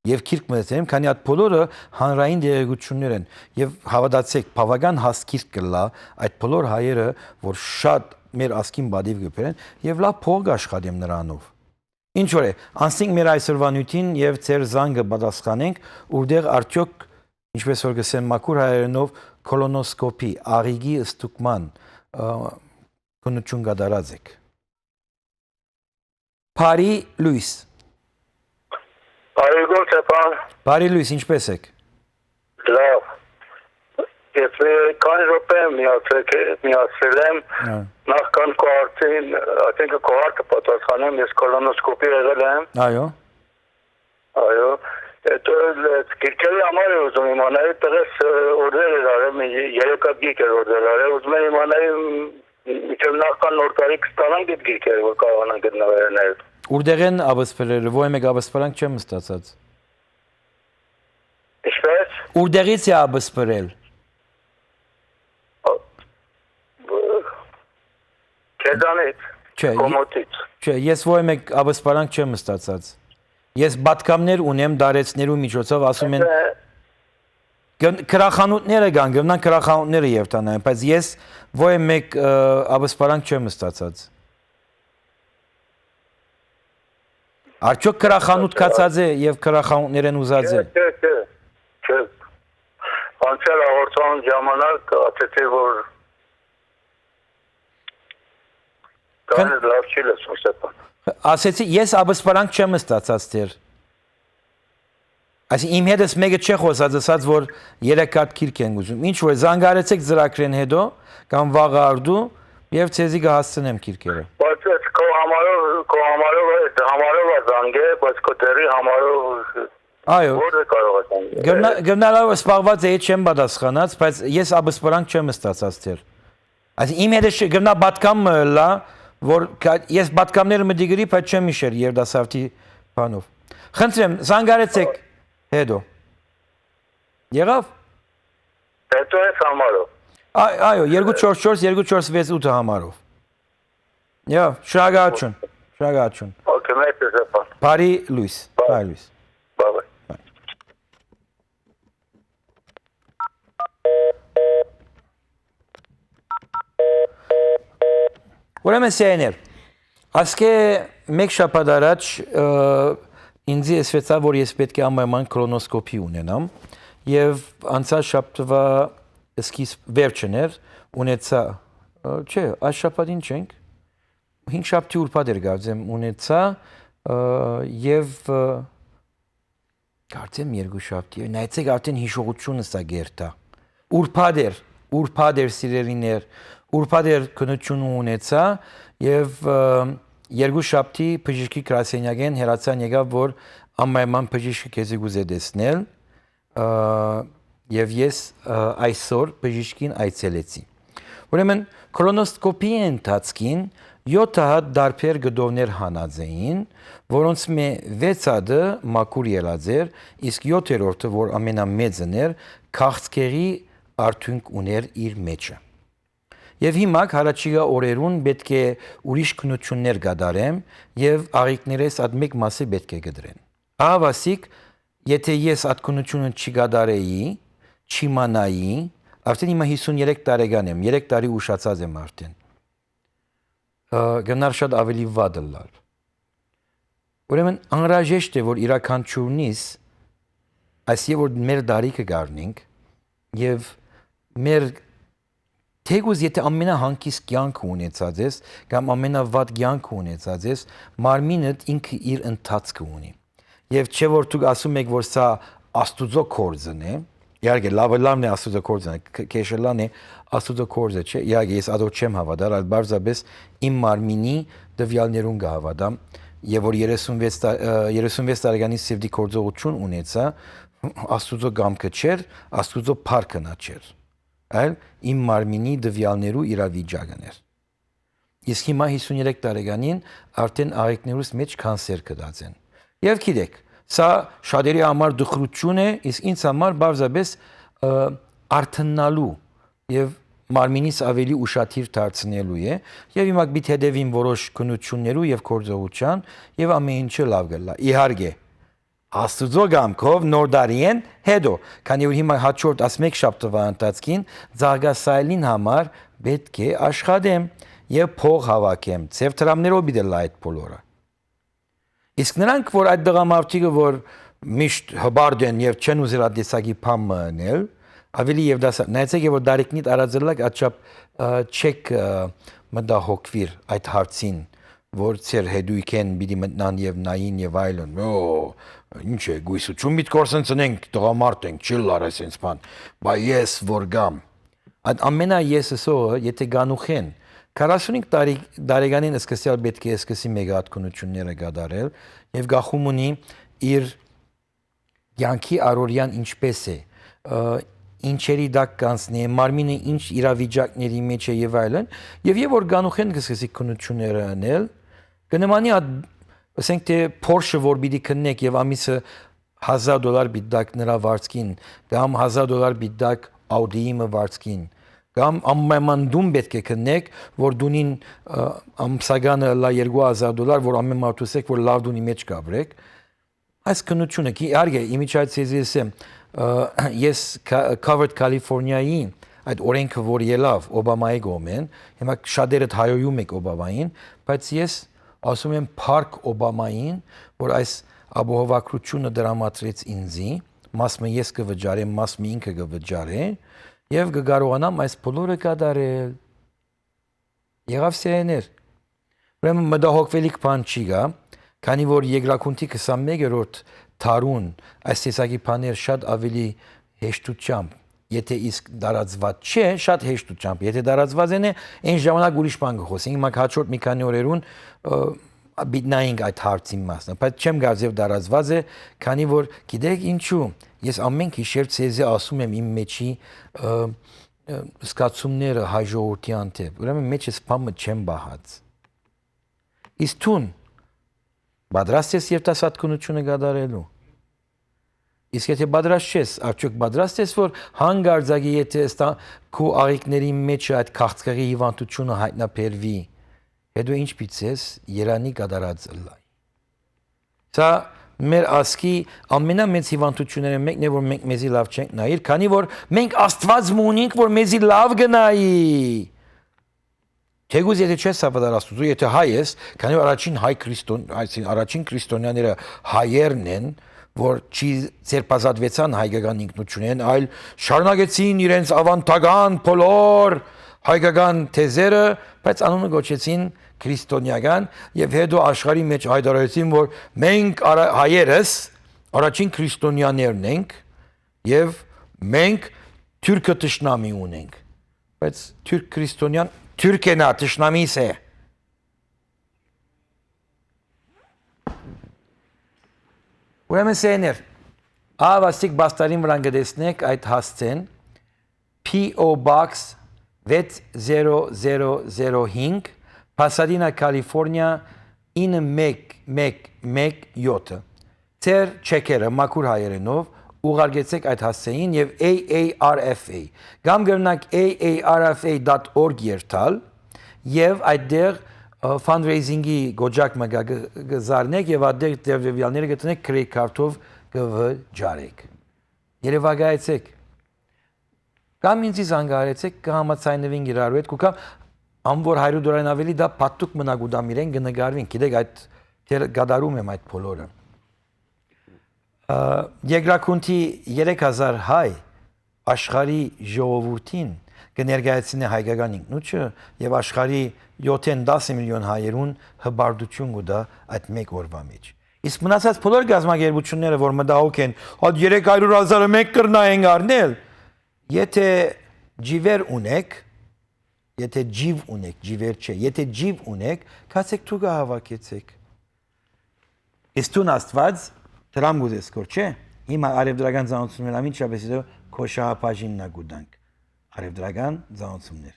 Եւ գիրք մտածեմ, քանի այդ բոլորը հանրային տեղեկություններ են։ Եւ հաւատացեք, բաւական հաստ գիրք կ'ըլլայ այդ բոլոր հայերը, որ շատ մեր ազգին պատիւ կը բերեն, եւ լաւ փող կ'աշխատեմ նրանով։ Ինչ որ է, անցնենք մեր այսօրվա նիւթին եւ ձեր զանգը պատասխանենք, ուրդեղ արդեօք, ինչպես որ կ'ըսեն մաքուր հայերէնով, կոլոնոսկոպի, աղիքի ստուգման, ը, քննութիւն կատարած եք։ Բարի լոյս։ Բարի գոն, Ստեփան։ Բարի լոյս, ինչպե՞ս եք։ Լաւ։ Ես մի քանի րոպե միացրել, միացրել եմ։ Հա։ Նախքան քո հարցին, այսինքն քո հարցը պատասխանեմ, ես կոլոնոսկոպի եղել եմ։ Այո։ Այո։ Հետո էլ, ը, գիրքերի համար եմ ուզում իմանալ, տղես, ը, օրդեր էր արել, մի երեք հատ գիրք էր օրդեր արել, ուզում եմ իմանալ, մ, մինչեւ նախքան նոր տարի կստանանք այդ գիրքերը, որ կարողանանք գտնվել նաև։ Ուրդեղեն աբսպրել, ոյ մեկ աբսպրանք չեմ ստացած։ Ինչպես։ Ուրդեղից է աբսպրել։ Ա, ը, քեզանից, չէ, կոմոտից։ Չէ, ես ոյ մեկ աբսպրանք չեմ ստացած։ Ես պատգամներ ունեմ, դարեցներու միջոցով ասում են, Ը, գն-, գրախանութները կան, գնան գրախանութները երթանային, բայց ես ոյ մեկ, ը, աբսպրանք չեմ ստացած։ Արդյոք գրախանութ գացած է եւ գրախանութներէն ուզած է։ Չէ, չէ, չէ, չէ։ Անցյալ հաղորդման ժամանակ ասեցի, որ Քն- Դա լավ չի լսում, Ստեփան։ Ասեցի, ես աբսպրանք չեմ ստացած դեռ։ Այսինքն իմ հետս մեկը չէ խոսած, ասած, որ երեք հատ գիրք են ուզում։ Ինչ որ, զանգարեցեք ծրագրեն հետո, կամ վաղը արդու, եւ ցեզի կհասցնեմ գիրքերը։ Բայց այդ քո համարով, քո համարով, այդ համարով է զանգե, բայց քո դերի համարով Այո։ Որը կարող է զանգել։ Գնա-, գնալով սպառված էի, չեմ պատասխանած, բայց ես աբսպրանք չեմ ստացած դեռ։ Այսինքն իմ հետ շ-, գնա պատկամ մը լա, որ կա-, ես պատկամները մը դիգրի, բայց չեմ իշեր երդասավթի բանով։ Խնդրեմ, զանգարեցեք հետո։ Եղավ։ Հետո ես համարով։ Ա-, այո, երկու չորս չորս, երկու չորս վեց ութը համարով։ Յա, շնորհակալություն, շնորհակալություն։ Okay, մերսի, Ստեփան։ Բարի լույս, բարի լույս։ Bye bye։ Ուրեմն, սիրելիներ, ասկէ մէկ շաբաթ առաջ, ը, ինձի ըսուեցաւ, որ ես պէտք է անպայման կոլոնոսկոպի ունենամ, եւ անցյալ շաբթուայ սկիզբ, վերջն էր, ունեցայ, ը, չէ, այս շաբաթին չենք, հինգշաբթի ուրբաթ էր, կարծեմ, ունեցայ, ը, եւ, ը, կարծեմ երկուշաբթի, նայեցեք, արդեն յիշողությունը սա գերտա։ Ուրբաթ էր, ուրբաթ էր, սիրելիներ, ուրբաթ էր քննութիւնը ունեցայ, եւ, ը, երկուշաբթի բժիշկի գրասենյակէն հեռացան եկաւ, որ անպայման բժիշկը քեզի կուզէ տեսնել, ը, եւ ես, ը, այսօր բժիշկին այցելեցի։ Ուրեմն, կոլոնոսկոպիի ընթացքին յոթ հատ տարբեր կտովներ հանած էին, որոնց մէ վեց հատը մաքուր ելած էր, իսկ յոթերորդը, որ ամենամեծն էր, քաղցկեղի արդյունք ուներ իր մէջը։ Եւ հիմա, յառաջիկայ օրերուն պէտք է ուրիշ քննութիւններ կատարեմ եւ աղիքներէս այդ մէկ մասը պէտք է կտրեն։ Ահավասիկ, եթէ ես այդ քննութիւնը չի կատարեի, չիմանայի, Արդեն հիմա հիսուն երեք տարեկան եմ, երեք տարի ուշացած եմ արդեն։ Ը, կրնար շատ ավելի վատ ըլլալ։ Ուրեմն անհրաժեշտ է, որ իրականչուրնից, այսինքն որ մեր դարիքը գարնենք, եւ մեր թեկուզ եթե ամենահանգիստ կյանքը ունեցած ես, կամ ամենավատ կյանքը ունեցած ես, մարմինդ ինքը իր ընթացքը ունի։ Եւ չէ՞ որ դուք ասում եք, որ սա Աստուծոյ գործն է, իհարկե, լավը լավն է, Աստուծոյ գործն է, ք-, քեշը լան է, Աստուծոյ գործը չէ, իհարկե, ես ադոր չեմ հաւատար, այլ պարզապէս իմ մարմինի տվեալներուն կը հաւատամ, եւ որ երեսունվեց տա-, ը, երեսունվեց տարեկանին սիրտի գործողութիւն ունեցայ, Աստուծոյ կամքը չէր, Աստուծոյ փառքը նա չէր, այլ իմ մարմինի տվեալներու իրավիճակն էր։ Իսկ հիմա հիսուն երեք տարեկանին արդեն աղիքներուս մէջ քանսեր գտած են։ Եւ գիտեք, սա շատերի համար տխրութիւն է, իսկ ինձ համար պարզապէս, ը, արթննալու եւ մարմինիս ավելի ուշադիր դարձնելու է, եւ հիմա պիտի հետեւին որոշ քննութիւններու եւ գործողութեան, եւ ամէն ինչը լաւ կ'ըլլայ։ Իհարկե, Աստուծոյ կամքով նոր տարիէն հետո, քանի որ հիմա հաջորդ այս մէկ շաբթուայ ընթացքին ծաղկասայլին համար պէտք է աշխատեմ եւ փող հաւաքեմ, ձեւ դրամներով պիտի ըլլայ այդ բոլորը։ Իսկ նրանք, որ այդ տղամարդիկը, որ միշտ հպարտ են եւ չեն ուզեր այդ տեսակի բան մը ընել, ավելի երիտասարդ, նայեցեք, որ դարիքնիդ արածելակ աչափ, ը, չեք, ը, մտահոգուիր այդ հարցին, որ ձեր հետոյքէն պիտի մտնան եւ նային եւ այլն։ Ո, ինչ է, գոյսութիւն պիտի կորսնցնենք, տղամարդ ենք, չի լարես ինձ բան, բայց ես որ գամ։ Այդ ամենայեսսողը, եթե գանուխեն, քառասունհինգ տարի, տարեկանին սկսեալ պէտք է սկսի մեկը այդ քննութիւնները կատարել եւ գախում ունի իր կյանքի առօրեան ինչպէս է, ը, ինչերի տակ կանցնի, մարմինը ինչ իրավիճակների մեջ է եւ այլն, եւ, եւ որ գանուխեն կը սկսի քննութիւնները ընել, կը նմանի այդ, ասենք թէ Porsche որ պիտի քննեք եւ ամիսը հազար դոլար պիտի տաք նրա վարձքին, կամ հազար դոլար պիտի տաք Audi-ի մը վարձքին, կամ անպայման տուն պէտք է քննեք, որ տունին, ը, ամսականը ըլլայ երկու հազար դոլար, որ ամէն մարդ ուսեք, որ լաւ տունի մեջ կապրեք։ Այս քննութիւնը, կի-, իհարկե, իմիջիայ ձեզի ըսեմ, ը, ես Ca-, Covered California-ի այդ օրենքը, որ ելաւ Օբամայի կողմէն, հիմա շատերդ հայոյում եք Օբամային, բայց ես ասում եմ փառք Օբամային, որ այս ապահովագրութիւնը դրամատրեց ինձի, մաս մը ես կը վճարեմ, մաս մը ինքը կը վճարէ, եւ կը կարողանամ այս բոլորը կատարել։ Եղաւ սիրեներ։ Ուրեմն մտահոգուելիք բան չի գայ, քանի որ Երկրագունդի քսանմեկերորդ դարուն այս տեսակի բաներ շատ ավելի հեշտությամբ, եթե իսկ տարածված չէ, շատ հեշտությամբ, եթե տարածված են, այն ժամանակ ուրիշ բան կը խոսենք։ Հիմա հաջորդ մի քանի օրերուն, ը, պիտի նայենք այդ հարցին մասը, բայց չեմ կարծեր տարածված է, քանի որ գիտեք ինչու, ես ամեն գիշեր ձեզի ասում եմ իմ մեջի, ը, ը, զգացումները հայ ժողովրդի հանդեպ, ուրեմն մեջս բան մը չեմ պահած։ Իսկ դուն պատրաստ ես երիտասարդ քննութիւնը կատարելու։ Իսկ եթե պատրաստ չես, արդյոք պատրաստ ես, որ հանկարծակի եթե ստա քու աղիքների մեջ այդ քաղցկեղի հիվանդութիւնը յայտնաբերուի, հետո ինչ պիտի ես, երանի կատարած ըլլայ։ Սա մեր ազգի ամենամեծ հիվանդութիւններէն մեկն է, որ մենք մեզի լաւ չենք նայիր, քանի որ մենք Աստուած մը ունենք, որ մեզի լաւ կը նայի։ Թեկուզ եթե չես հաւատար Աստուծոյ, եթե հայ ես, քանի որ առաջին հայ քրիստոն-, այսինքն առաջին քրիստոնյաները հայերն են, որ չի ձերբազատուեցան հայկական ինքնութիւնէն, այլ շարունակեցին իրենց ավանդական բոլոր հայկական թեզերը, բայց անունը կոչեցին քրիստոնեական, եւ հետո աշխարհի մեջ հայտարարեցին, որ մենք արա-, հայերս առաջին քրիստոնյաներն ենք, եւ մենք թուրքը թշնամի ունենք, բայց թուրք քրիստոնեան թուրքենա թշնամիս է։ Ուրեմն սեներ, ահա վաստիկ բաստարին վրան կը տեսնեք այդ հասցեն, P O Box վեց զերո զերո զերո հինգ, Pasadena, California, ինը մեկ մեկ մեկ յոթը։ Ձեր չեքերը մաքուր հայերենով ուղարկեցեք այդ հասցեին եւ A A R F A, կամ կրնաք A A R F A dot org երթալ եւ այդտեղ, ը, fundraising-ի գոճակ մը կա, կը, կը զարնեք եւ այդտեղ տվյալները կը տնեք, credit card-ով կը վճարեք։ Երևակայեցեք։ Կամ ինձի զանգահարեցէք, կը համաձայնուինք իրարու հետ, կու գամ, ան որ հարիւր դոլարէն աւելի դա պատուկ մնայ կու տամ իրեն, կը նկարուին։ Գիտեք, այդ դեր կատարում եմ այդ բոլորը։ Ա, Երկրագունդի երեք հազար հայ աշխարհի ժողովուրդին կը ներկայացնէ հայկական ինքնութիւնը եւ աշխարհի յոթ տասը միլիոն հայերուն հպարտութիւն կու տայ այդ մէկ օրուայ մէջ։ Իսկ մնացած բոլոր կազմակերպութիւնները, որ մտահոգ են, «Այդ երեք հարիւր հազարը մենք կրնայենք առնել», եթե ջիվեր ունեք, եթե ջիվ ունեք, ջիվեր չէ, եթե ջիվ ունեք, գացեք դուք ը հավաքեցեք։ Իսկ դուն Աստուած դրամ կուզես կոր, չէ՞։ Հիմա արեւտրական ծանոթություններ ամիջապես հետո քո շահապաժինն ա կու տանք։ Արեւտրական ծանոթություններ։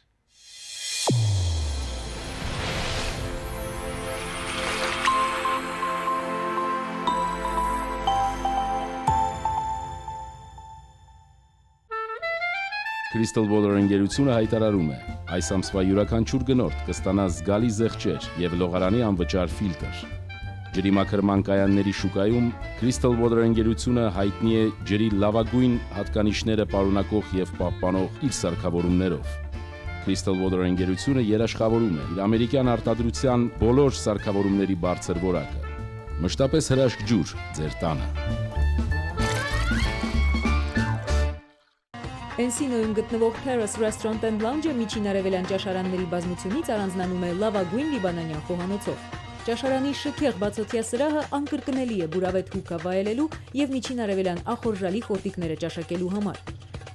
Crystal Water ընկերությունը յայտարարում է. այս ամսվա իւրաքանչիւր գնորդ կը ստանայ զգալի զեղչեր եւ լողարանի անվճար ֆիլտր։ Ջրի մաքրման կայանների շուկայում Crystal Water ընկերությունը յայտնի է ջրի լաւագոյն յատկանիշները պարունակող եւ պահպանող իր սարքաւորումներով։ Crystal Water ընկերությունը երաշխաւորում է իր ամերիկյան արտադրութեան բոլոր սարքաւորումների բարձր որակը։ Մշտապես հրաշք ջուր ձեր տանը։ Էնսինոյում գտնուող Terrace Restaurant and Lounge-ը Միջին Արեւելյան ճաշարանների բազմությունից առանձնանում է լաւագոյն լիբանանեան խոհանոցով։ Ճաշարանի շքեղ բացօթեայ սրահը անկրկնելի է բուրավետ հուքա վայելելու եւ Միջին Արեւելյան ախորժալի խորտիկները ճաշակելու համար։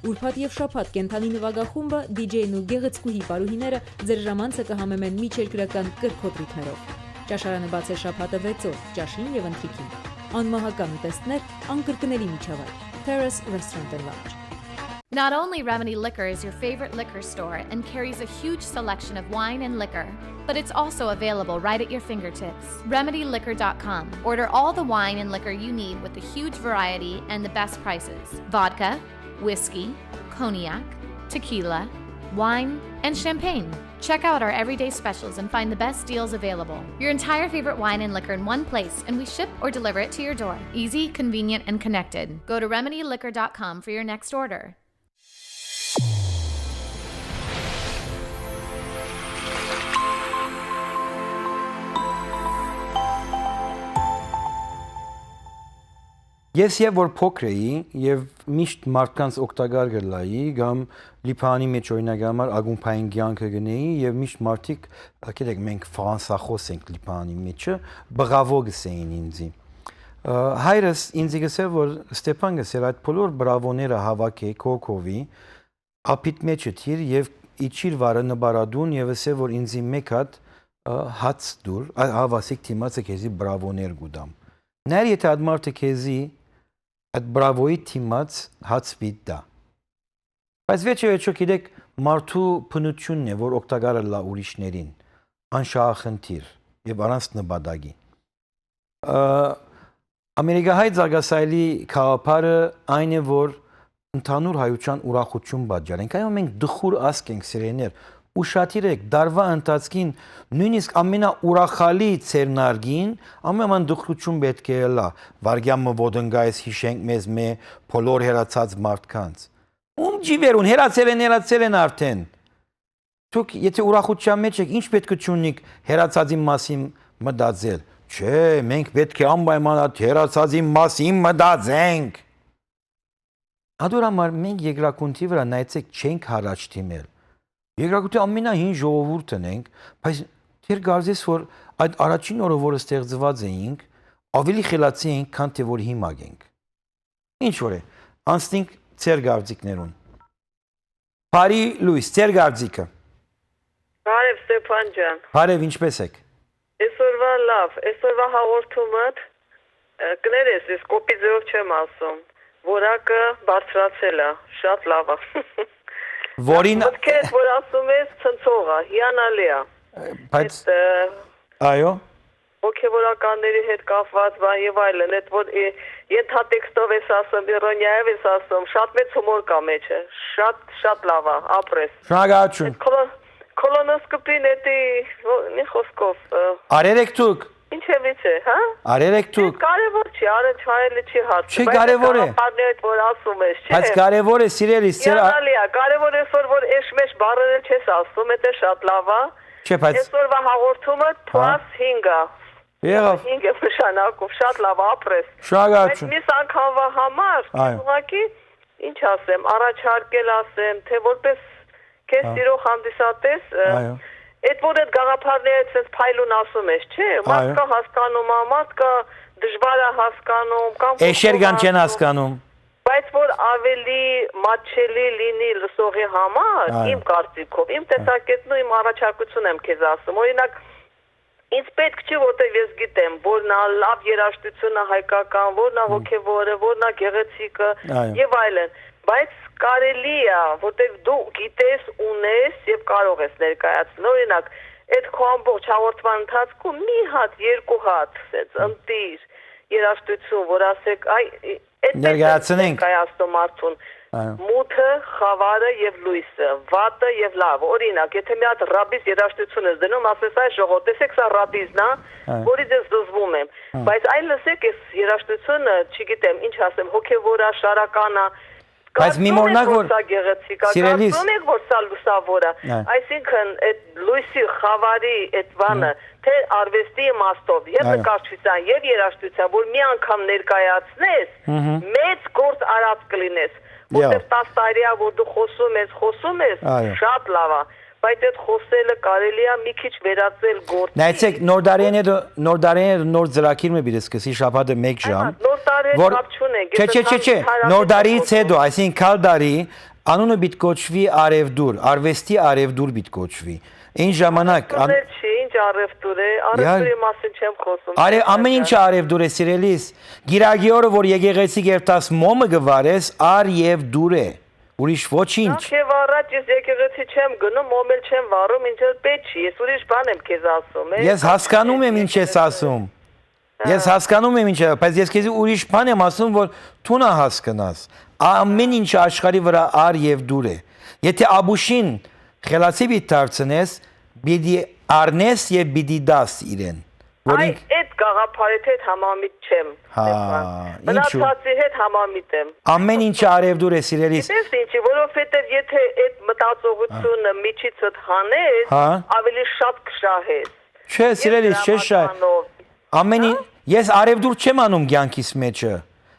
Ուրբաթ եւ շաբաթ կենդանի նուագախումբը, դիջեյն ու գեղեցկուհի պարուհիները ձեր ժամանցը կը համեմեն միջերկրական կրքոտ ռիթմերով։ Ճաշարանը բաց է շաբաթը վեց օր, ճաշին եւ ընթրիքին։ Անմահական ուտեստներ, անկրկնելի միջավայր։ Terrace Restaurant and Lounge։ Not only Remedy Liquor is your favorite liquor store and carries a huge selection of wine and liquor, but it's also available right at your fingertips. Remedy Liquor dot com. Order all the wine and liquor you need with a huge variety and the best prices. Vodka, whiskey, cognac, tequila, wine, and champagne. Check out our everyday specials and find the best deals available. Your entire favorite wine and liquor in one place, and we ship or deliver it to your door. Easy, convenient, and connected. Go to remedy liquor dot com for your next order. Ես եւ որ փոքր էի եւ միշտ մարդկանց օգտակար կ'ըլլայի, կամ Լիբանանի մէջ, օրինակ համար, ակումբային կեանքը կ'ընէի եւ միշտ մարդիկ, գիտեք, մենք ֆրանսախոս ենք Լիբանանի մէջը, բղավո կ'ըսէին ինձի։ Ը, հայրս ինձի կ'ըսէր, որ Ստեփան կ'ըսէր, այդ բոլոր բրավոները հավաք է, քո քովի, ափիդ մէջը դիր եւ իջիր վարը նպարատուն եւ ըսէ, որ ինձի մէկ հատ, ը, հաց տուր, ա-, հաց ասիկ դիմացը քեզի բրավոներ կու տամ։ Նայր, եթե այդ մարդը քեզի այդ բրավոյի դիմաց հաց պիտի տայ։ Բայց վերջը վերջը, գիտեք, մարդու բնությունն է, որ օգտակար ըլլայ ուրիշներին, անշահախնդիր եւ առանց նպատակի։ Ը, ամերիկահայ զարգասայլի գաղափարը այն է, որ ընդհանուր հայության ուրախություն պատճառենք։ Այո, մենք տխուր ազգ ենք, սիրելիներ։ Ուշադիր եք, տարուայ ընթացքին նոյնիսկ ամենաուրախալի ձեռնարկին ամենայն տխրություն պէտք է ըլլայ։ Վարգեան մը ոտնկայես, յիշենք մեզ մէ բոլոր հեռացած մարդկանց։ Ում ջիվերուն հեռացել են, հեռացել են արդեն։ Դուք եթե ուրախության մեջ եք, ի՞նչ պէտք է չունիք հեռացածին մասին մտածել։ Չէ, մենք պէտք է անպայման այդ հեռացածին մասին մտածենք։ Ադոր համար մենք երկրագունդի վրայ, նայեցեք, չենք հառաջ դիմել։ Երկրագունդի ամենահին ժողովուրդն ենք, բայց դեռ կարծես, որ այդ առաջին օրը, որ ստեղծված էինք, ավելի խելացի ենք, քան թե որ հիմա ենք։ Ինչ որ է, անցնենք ձեր կարծիքներուն։ Բարի լույս, ձեր կարծիքը։ Բարև, Ստեփան ջան։ Բարև, ինչպե՞ս եք։ Այսօրվա լավ, այսօրվա հաղորդումը, ը, կներես, ես կոպիտ ձևով չեմ ասում, որակը բարձրացել է, շատ լավ է։ Որին- Մտքերդ, որ ասում ես, ցնցող է, հիանալի է։ Բայց Այդ, ը, այո։ հոգեվորականների հետ կապված բան եւ այլն, այդ որ, ը, ենթատեքստով ես ասում, իրոնիայով ես ասում, շատ մեծ հումոր կա մեջը, շատ, շատ լավ է, ապրես։ Շնորհակալություն։ Այդ կոլո-, կոլոնոսկոպին էդի, ո-, մի խոսքով, ը, Արեր եք դուք։ Ինչեւիցէ, հա։ Արեր եք դուք։ Կարեւոր չի, արը չարելը չի հարցը, Չէ, բայց կարեւոր է։ Գաղափարները, որ ասում ես, չէ։ Բայց կարեւոր է, սիրելիս, ձեր ա- Իանալի է, կարեւոր է, որ, որ էշ-մեշ բառերել չես ասում, էդը շատ լավ է։ Չէ, բայց Այսօրվա հաղորդումը plus հինգ է։ Եղավ։ Հինգ է նշանակում, շատ լավ, ապրես։ Շնորհակալություն։ Բայց միս անգամվա համար, Այո։ Ուղղակի, ինչ ասեմ, առաջարկել ասեմ, թե որպես քեզ Հա։ Սիրող հանդիսատես, ը, Այո։ Այդ որ այդ գաղափարները ցենց փայլուն ասում ես, չէ՞, մարդ Այո։ Կա հասկանում, ա, մարդ կա դժվար է հասկանում, կամ Էշեր կան չեն հասկանում։ Բայց որ ավելի մատչելի լինի լսողի համար, Այո։ Իմ կարծիքով, իմ Այո։ Տեսակետն ու իմ առաջարկությունն եմ քեզ ասում։ Օրինակ, ինձ պետք չի, որտեղ ես գիտեմ, որն ա լավ երաժշտությունը հայկական, որն ա Հմ։ Հոգևորը, որն ա գեղեցիկը Այո։ Եվ այլն, բայց կարելի է, որտեղ դու գիտես, ունես եւ կարող ես ներկայացնել։ Օրինակ, այդ քո ամբողջ հաղորդման ընթացքում մի հատ, երկու հատ, սենց ընտիր երաժշտություն, որ ասեք, այ, այդպես Ներկայացնենք։ Ներկայացնω մարդուն։ Այո։ Մութը, խավարը եւ լույսը, վատը եւ լավը։ Օրինակ, եթե մի հատ ռաբիս երաժշտություն ես դնում, ասես, «Այ ժողովուրդ, տեսեք, սա ռաբիզն է, Այո։ Որից ես զզվում եմ»։ Հա։ Բայց այլ լսեք, այս երաժշտությունը, չգիտեմ, ինչ ասեմ, հոգեվոր է, շարական է, Բայց մի Կարծում մորնակ, եք, որ որ սա գեղեցիկ է, սիրելիս կարծում եք, որ սա լուսավոր է։ Այ։ Այսինքն, այդ լույսի խավարի այդ բանը, Հա։ Թե արվեստի իմաստով, եւ Այո։ Նկարչության, եւ երաժշտության, որ մի անգամ ներկայացնես, Մհմ։ Մեծ գործ արած կլինես, Եա։ Որտեղ տաս տարի է, որ դու խոսում ես, խոսում ես, Այո։ Շատ լավ է, բայց այդ խոսելը կարելի է մի քիչ վերածել գործի։ Նայեցեք, նոր դարին հետ, նոր դարին հետ նոր ծրագիր մը պիտի սկսի շաբաթը մեկ Այո, ժամ, նոր տարի հետ որ կապ չունենք, Չէ, ես չէ, չէ, ընդհանրապես չէ, նոր դարից հետո, այսինքն քալ դարի, անունը պիտի կոչվի արևդուր, արվեստի արևդուր պիտի կոչվի։ Այն ժամանակ, ան- Արևդուրներ չի, ինչ արևդուր է, Յա- արևդուրի մասին չեմ խոսում, Արե-, ամեն ինչը արևդուր է, սիրելիս։ Գիրագի օրը, որ եկեղեցի կերտաս մոմը կվարես, արևդուր է, ուրիշ ոչինչ։ Նախ եւ առաջ ես եկեղեցի չեմ գնում, մոմ էլ չեմ վառում, ինձ էլ պետք չի, ես ուրիշ բան եմ քեզ ասում, է։ Ես հասկանում եմ ինչ ես ասում։ Ես Հա։ Հասկանում եմ ինչ է, բայց ես քեզի ուրիշ բան եմ ասում, որ դու նա հասկնաս։ Ամեն ինչ աշխարհի վրա արևդուր է։ Եթե աբուշին խելացի պիտի դարձնես, պիտի առնես եւ պիտի դաս իրեն, որ Այ, ինք այդ գաղափարի հետ համամիտ չեմ, Հա, Ստեփան։ ինչու՞։ Մնացածի հետ համամիտ եմ։ Ամեն ինչը արևդուր է, սիրելիս։ Գիտես ինչի, որովհետև եթե այդ մտածողությունը Հա։ միջիցդ հանես, Հա։ Ավելի շատ կշահես։ Չէ, Ես սիրելիս, դրա չէ շա-, պատանով։ ամեն Հա։ ի-, ես արևդուր չեմ անում կյանքիս մեջը,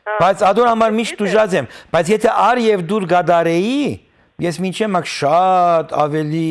Հա։ Բայց ադոր համար միշտ Գիտեմ։ Ուժած եմ, բայց եթե արևդուր կատարեի, ես մինչև մակ շատ ավելի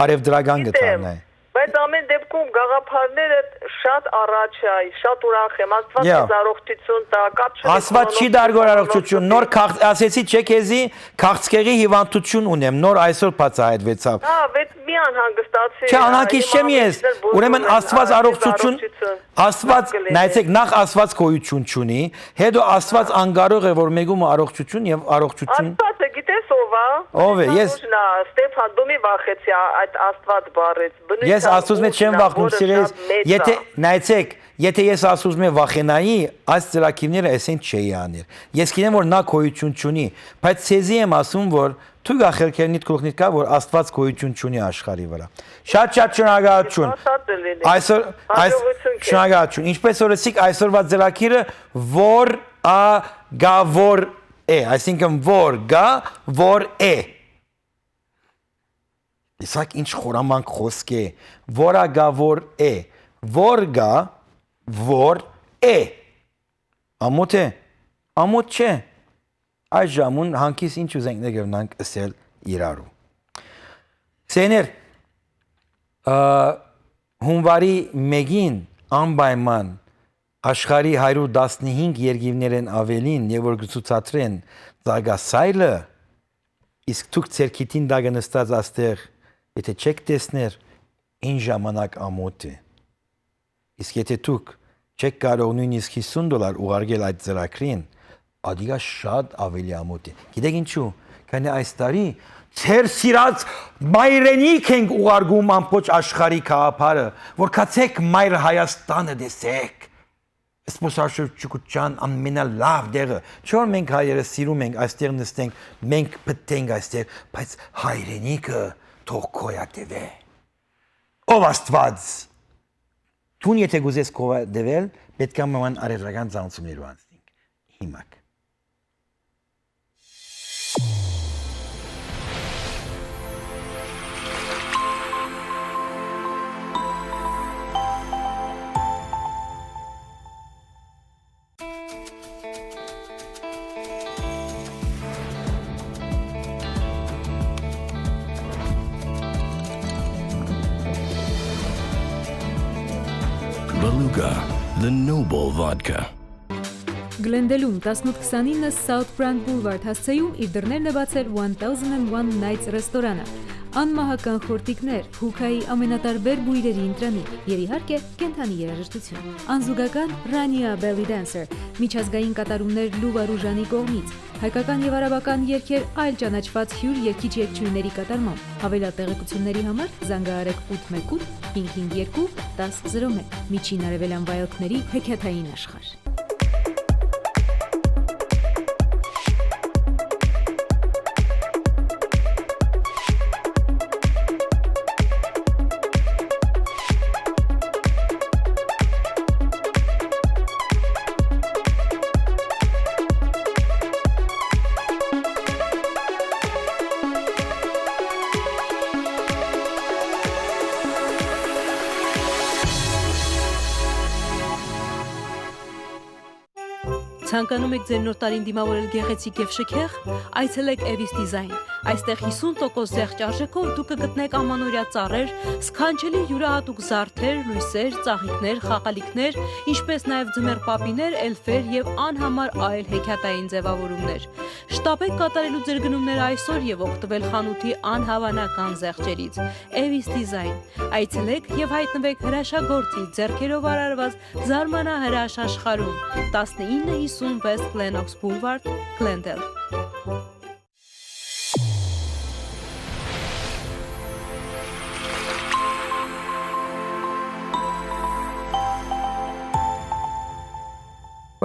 արևդրական Գիտեմ, կդառնայի։ Բայց ամեն դեպքում գաղափարները շատ առաջ է, շատ ուրախ եմ, Աստված Եա։ Քեզ առողջություն տա, կապ չունի Աստված չի քրոնով, դար գոր քրոնով առողջություն, նոր չունի։ Քաղ-, ասեցի, չէ, քեզի քաղցկեղի հիվանդություն ունեմ, նոր այսօր բացահայտվեցավ։ Հա, վեց մի անհանգստացի, Չէ, անհանգիստ հիմա չեմ ես, ամիսն էլ բուժում ուրեմն են, Աստված Ա, Քեզ առողջություն, առողջություն։ Աստված, Կլինի։ Նայեցեք, նախ Աստված գոյություն չունի, հետո Աստված անկարող է, որ մեկումը առողջություն եւ առողջություն Աստվածը գիտես ով ա։ Ով է, ես Բնության ուժն ա, Ստեփան, դու մի վախեցի ա-, այդ Աստված բառից, բնության Ես Աստծուց մեջ չեմ ուժն ա, վախնում, որը սիրելիս, շատ մեծ եթե, ա։ Նայեցեք, եթե ես Աստծուց մեջ վախենայի, այս ծրագիրները էսեն չէի անիր։ Ես գիտեմ, որ նա գոյություն չունի, բայց ցեզի եմ ասում, որ դու գախելքերնիդ գլուխնիդ կա, որ Աստված գոյություն չունի աշխարհի վրա։ Շատ, շատ շնորհակալություն։ Հաստատ է լինի։ Այսօր, այս Հաջողություն քեզ։ Շնորհակալություն։ Ինչպես որ ասիք, այսօրվա ծրագիրը որ ա գա որ է, այսինքն որ գա որ է։ Իսակ ինչ խորամանկ խոսք է, որ ա գա որ է, որ գա որ է։ Ամոթ է, ամոթ չէ։ Այս ժամուն հանգիս ինչ ուզենք նկերնանք ըսել իրարու։ Սեներ, ը, հունվարի մեկին անպայման աշխարհի հարյուր տասնհինգ երկիրներէն աւելին, եւ որ կը ցուցադրեն Զարգասայլը, իսկ դուք ձեր քիթին տակը նստած աստեղ, եթե չեք տեսներ, այն ժամանակ ամոթ է։ Իսկ եթե դուք չեք կարող նույնիսկ հիսուն դոլար ուղարկել այդ ծրագրին, ադիգա շատ ավելի ամոթ է։ Գիտեք ինչու՞, քանի այս տարի ձեր սիրած մայրենիք ենք ուղարկում ամբողջ աշխարհի գաղափարը, որ գացեք մայր Հայաստանը տեսեք։ Սպասարկչության ամենալավ դեղը, չէ՞ որ մենք հայերը սիրում ենք, այստեղ նստենք, մենք պտտենք այստեղ, բայց հայրենիքը թող գոյատևէ։ Ով Աստված, Դուն եթէ կ'ուզես գովատեւել, պէտք է մնան առեւտրական ծանուցումներու անցնենք։ Հիմակ։ Beluga, the noble vodka. Գլենդելում, տասնութ քսանինը South Brand Boulevard հասցեում իր դռներն է բացել One Thousand and One Nights ռեստորանը։ Անմահական խորտիկներ, հուքայի ամենատարբեր բոյրերի ընտրանիք եւ, իհարկե, կենդանի երաժշտություն։ Անզուգական Rania Belly Dancer, միջազգային կատարումներ Լուվա Ռուժանի կողմից, հայկական եւ արաբական երգեր այլ ճանաչուած հիւր երգիչ երգչուհիների կատարմամբ։ Յաւելյալ տեղեկութիւնների համար զանգահարէք ութ մէկ ութ, հինգ հինգ երկու, տաս զրո մէկ։ Միջին արեւելյան վայելքների հեքիաթային աշխարհ։ Ցանկանում եք ձեր նոր տարին դիմաւորել գեղեցիկ եւ շքեղ։ Այցելեք Evis Design։ Այստեղ հիսուն տոկոս զեղչ արժեքով դուք կը գտնեք ամանորեայ ծառեր, սքանչելի յուրահատուկ զարդեր, լոյսեր, ծաղիկներ, խաղալիքներ, ինչպէս նաեւ ձմեռ պապիներ, էլֆեր եւ անհամար այլ հեքիաթային ձեւաւորումներ։ Շտապեք կատարելու ձեր գնումները այսօր եւ օգտվել խանութի անհաւանական զեղչերից։ Evis Design։ Այցելեք եւ յայտնուեք հրաշագործի ձեռքերով արարված զարմանահրաշ աշխարհում, տասնինը հիսուն West Glenoaks Boulevard, Glendale։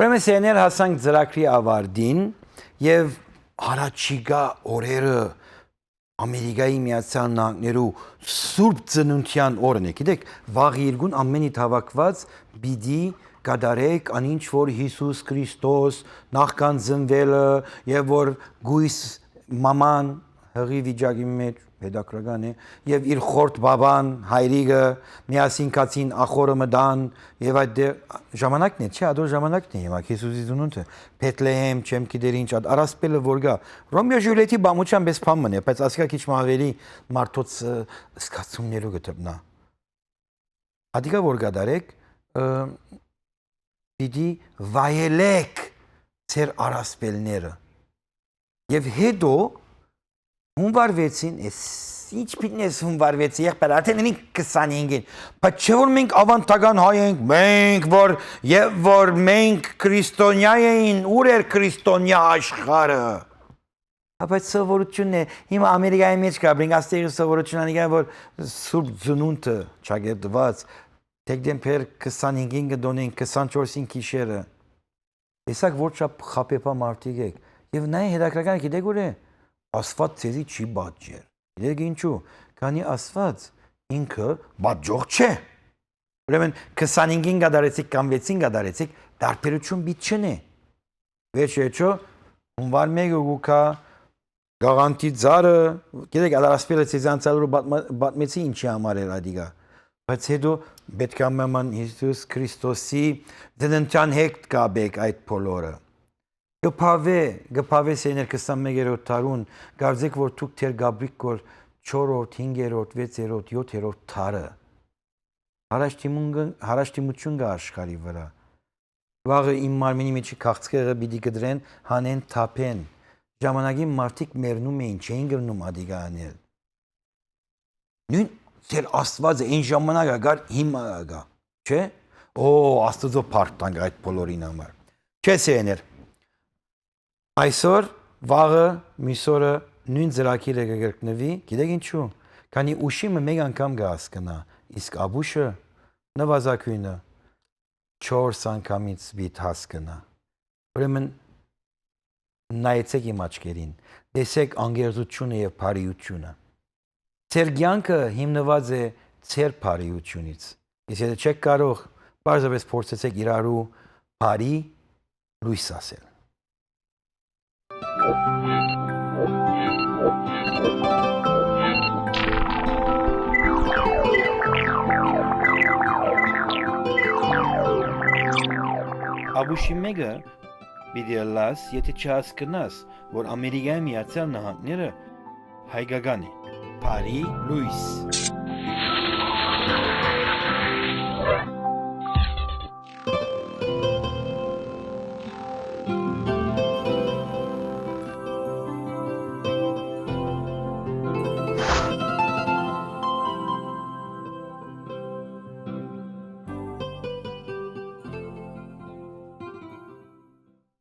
Ուրեմն, սերներ, հասանք ծրագրի աւարտին եւ յառաջիկայ օրերը Ամերիկայի Միացյալ Նահանգներու Սուրբ Ծնունդեան օրն է։ Գիտեք, վաղ երկուն ամէնիդ հաւաքուած պիտի կատարեք անինչ որ Յիսուս Քրիստոս նախքան ծնուելը եւ որ կոյս մաման հղի վիճակի մեջ, հետաքրական է, եւ իր խորթ բաբան, հայրիկը միասին գացին ախորը մտան եւ այդ դե-, ժամանակն է, չէ՞, ադոր ժամանակն է հիմա, Յիսուսի ծնունդը, Բեթլեհեմ, չեմ գիտեր ինչ, այդ առասպելը որ գայ, Ռոմեո Ժուլիետի բամուչան պես բան մնայ, բայց ասիկա քիչ մը աւելի մարդոց, ը, զգացումներու կը դպնայ։ Ադիկա որ կատարեք, ը, պիտի վայելեք ձեր առասպելները։ Եւ հետո հունվար վեցին, էս ինչ պիտի ես հունվար վեցի, եղբայր, արդեն ինք քսանհինգին, բայց չէ՞ որ մենք աւանդական հայ ենք, մենք որ, եւ որ մենք քրիստոնեայ էին, ո՞ւր էր քրիստոնեայ աշխարհը։ Հա, բայց սովորությունն է, հիմա Ամերիկայի մեջ կա, բրինք, աստեղի սովորություն անիկա, որ Սուրբ Ծնունդը չակերտուած, դեկտեմբեր քսանհինգին կը դոնենք, քսանչորսին գիշերը։ Տեսակ որ չափ խաբեբայ մարդիկ եք։ Եւ նայ հետաքրական, գիտեք ո՞ւր է, Աստված ձեզի չի պատժեր։ Գիտեք ինչու, քանի Աստված ինքը պատժող չէ։ Ուրեմն քսանհինգին կատարեցիք կամ վեցին կատարեցիք, տարբերություն պիտի չնե։ Վերջ վերջո, հունվար մեկը կու գայ, գաղանդի ծառը, գիտեք, ադարասպելը ձեզի անցյալ օրը պատմեցի ինչի համար էր ադիկա, բայց հետո պետք է ամեն Յիսուս Քրիստոսի ծննդեան հետ կապեք այդ բոլորը։ Կը բաւէ, կը բաւէ սեներ քսանմեկերորդ դարուն, կարծեք որ դուք դեռ կ'ապրիք որ չորրորդ, հինգերորդ, վեցերորդ, յոթերորդ դարը։ Հարաշտիմունքը, հարաշտիմություն կա աշխարհի վրա։ Վաղը իմ մարմինի միջի քաղցկեղը պիտի կտրեն, հանեն, թափեն։ Ժամանակին մարդիկ մեռնում էին, չէին գննում ադիկա անել։ Նույն ձեր Աստվածը այն ժամանակ ա գար, հիմա ա գա, չէ՞։ Օ, Աստուծո փառք տանք այդ բոլորին համար։ Չէ, սեներ։ Այսօր, վաղը, միսօրը նույն ծրագիրը կը կրկնուի, գիտեք ինչու՞, քանի ուշի մը մեկ անգամ կը հասկնայ, իսկ աբուշը, նուազագոյնը, չորս անգամից պիտի հասկնայ։ Ուրեմն, նայեցեք իմ աչքերին, տեսեք անկեղծությունը եւ բարիությունը։ Ձեր կեանքը հիմնուած է ձեր բարիությունից, Իսկ եթե չեք կարող, պարզապէս փորձեցէք իրարու բարի լոյս ասել։ Ապուշի մէկը պիտի ըլլաս, եթե չհասկնաս, որ Ամերիկայի Միացյալ Նահանգները հայկական է։ Բարի լոյս։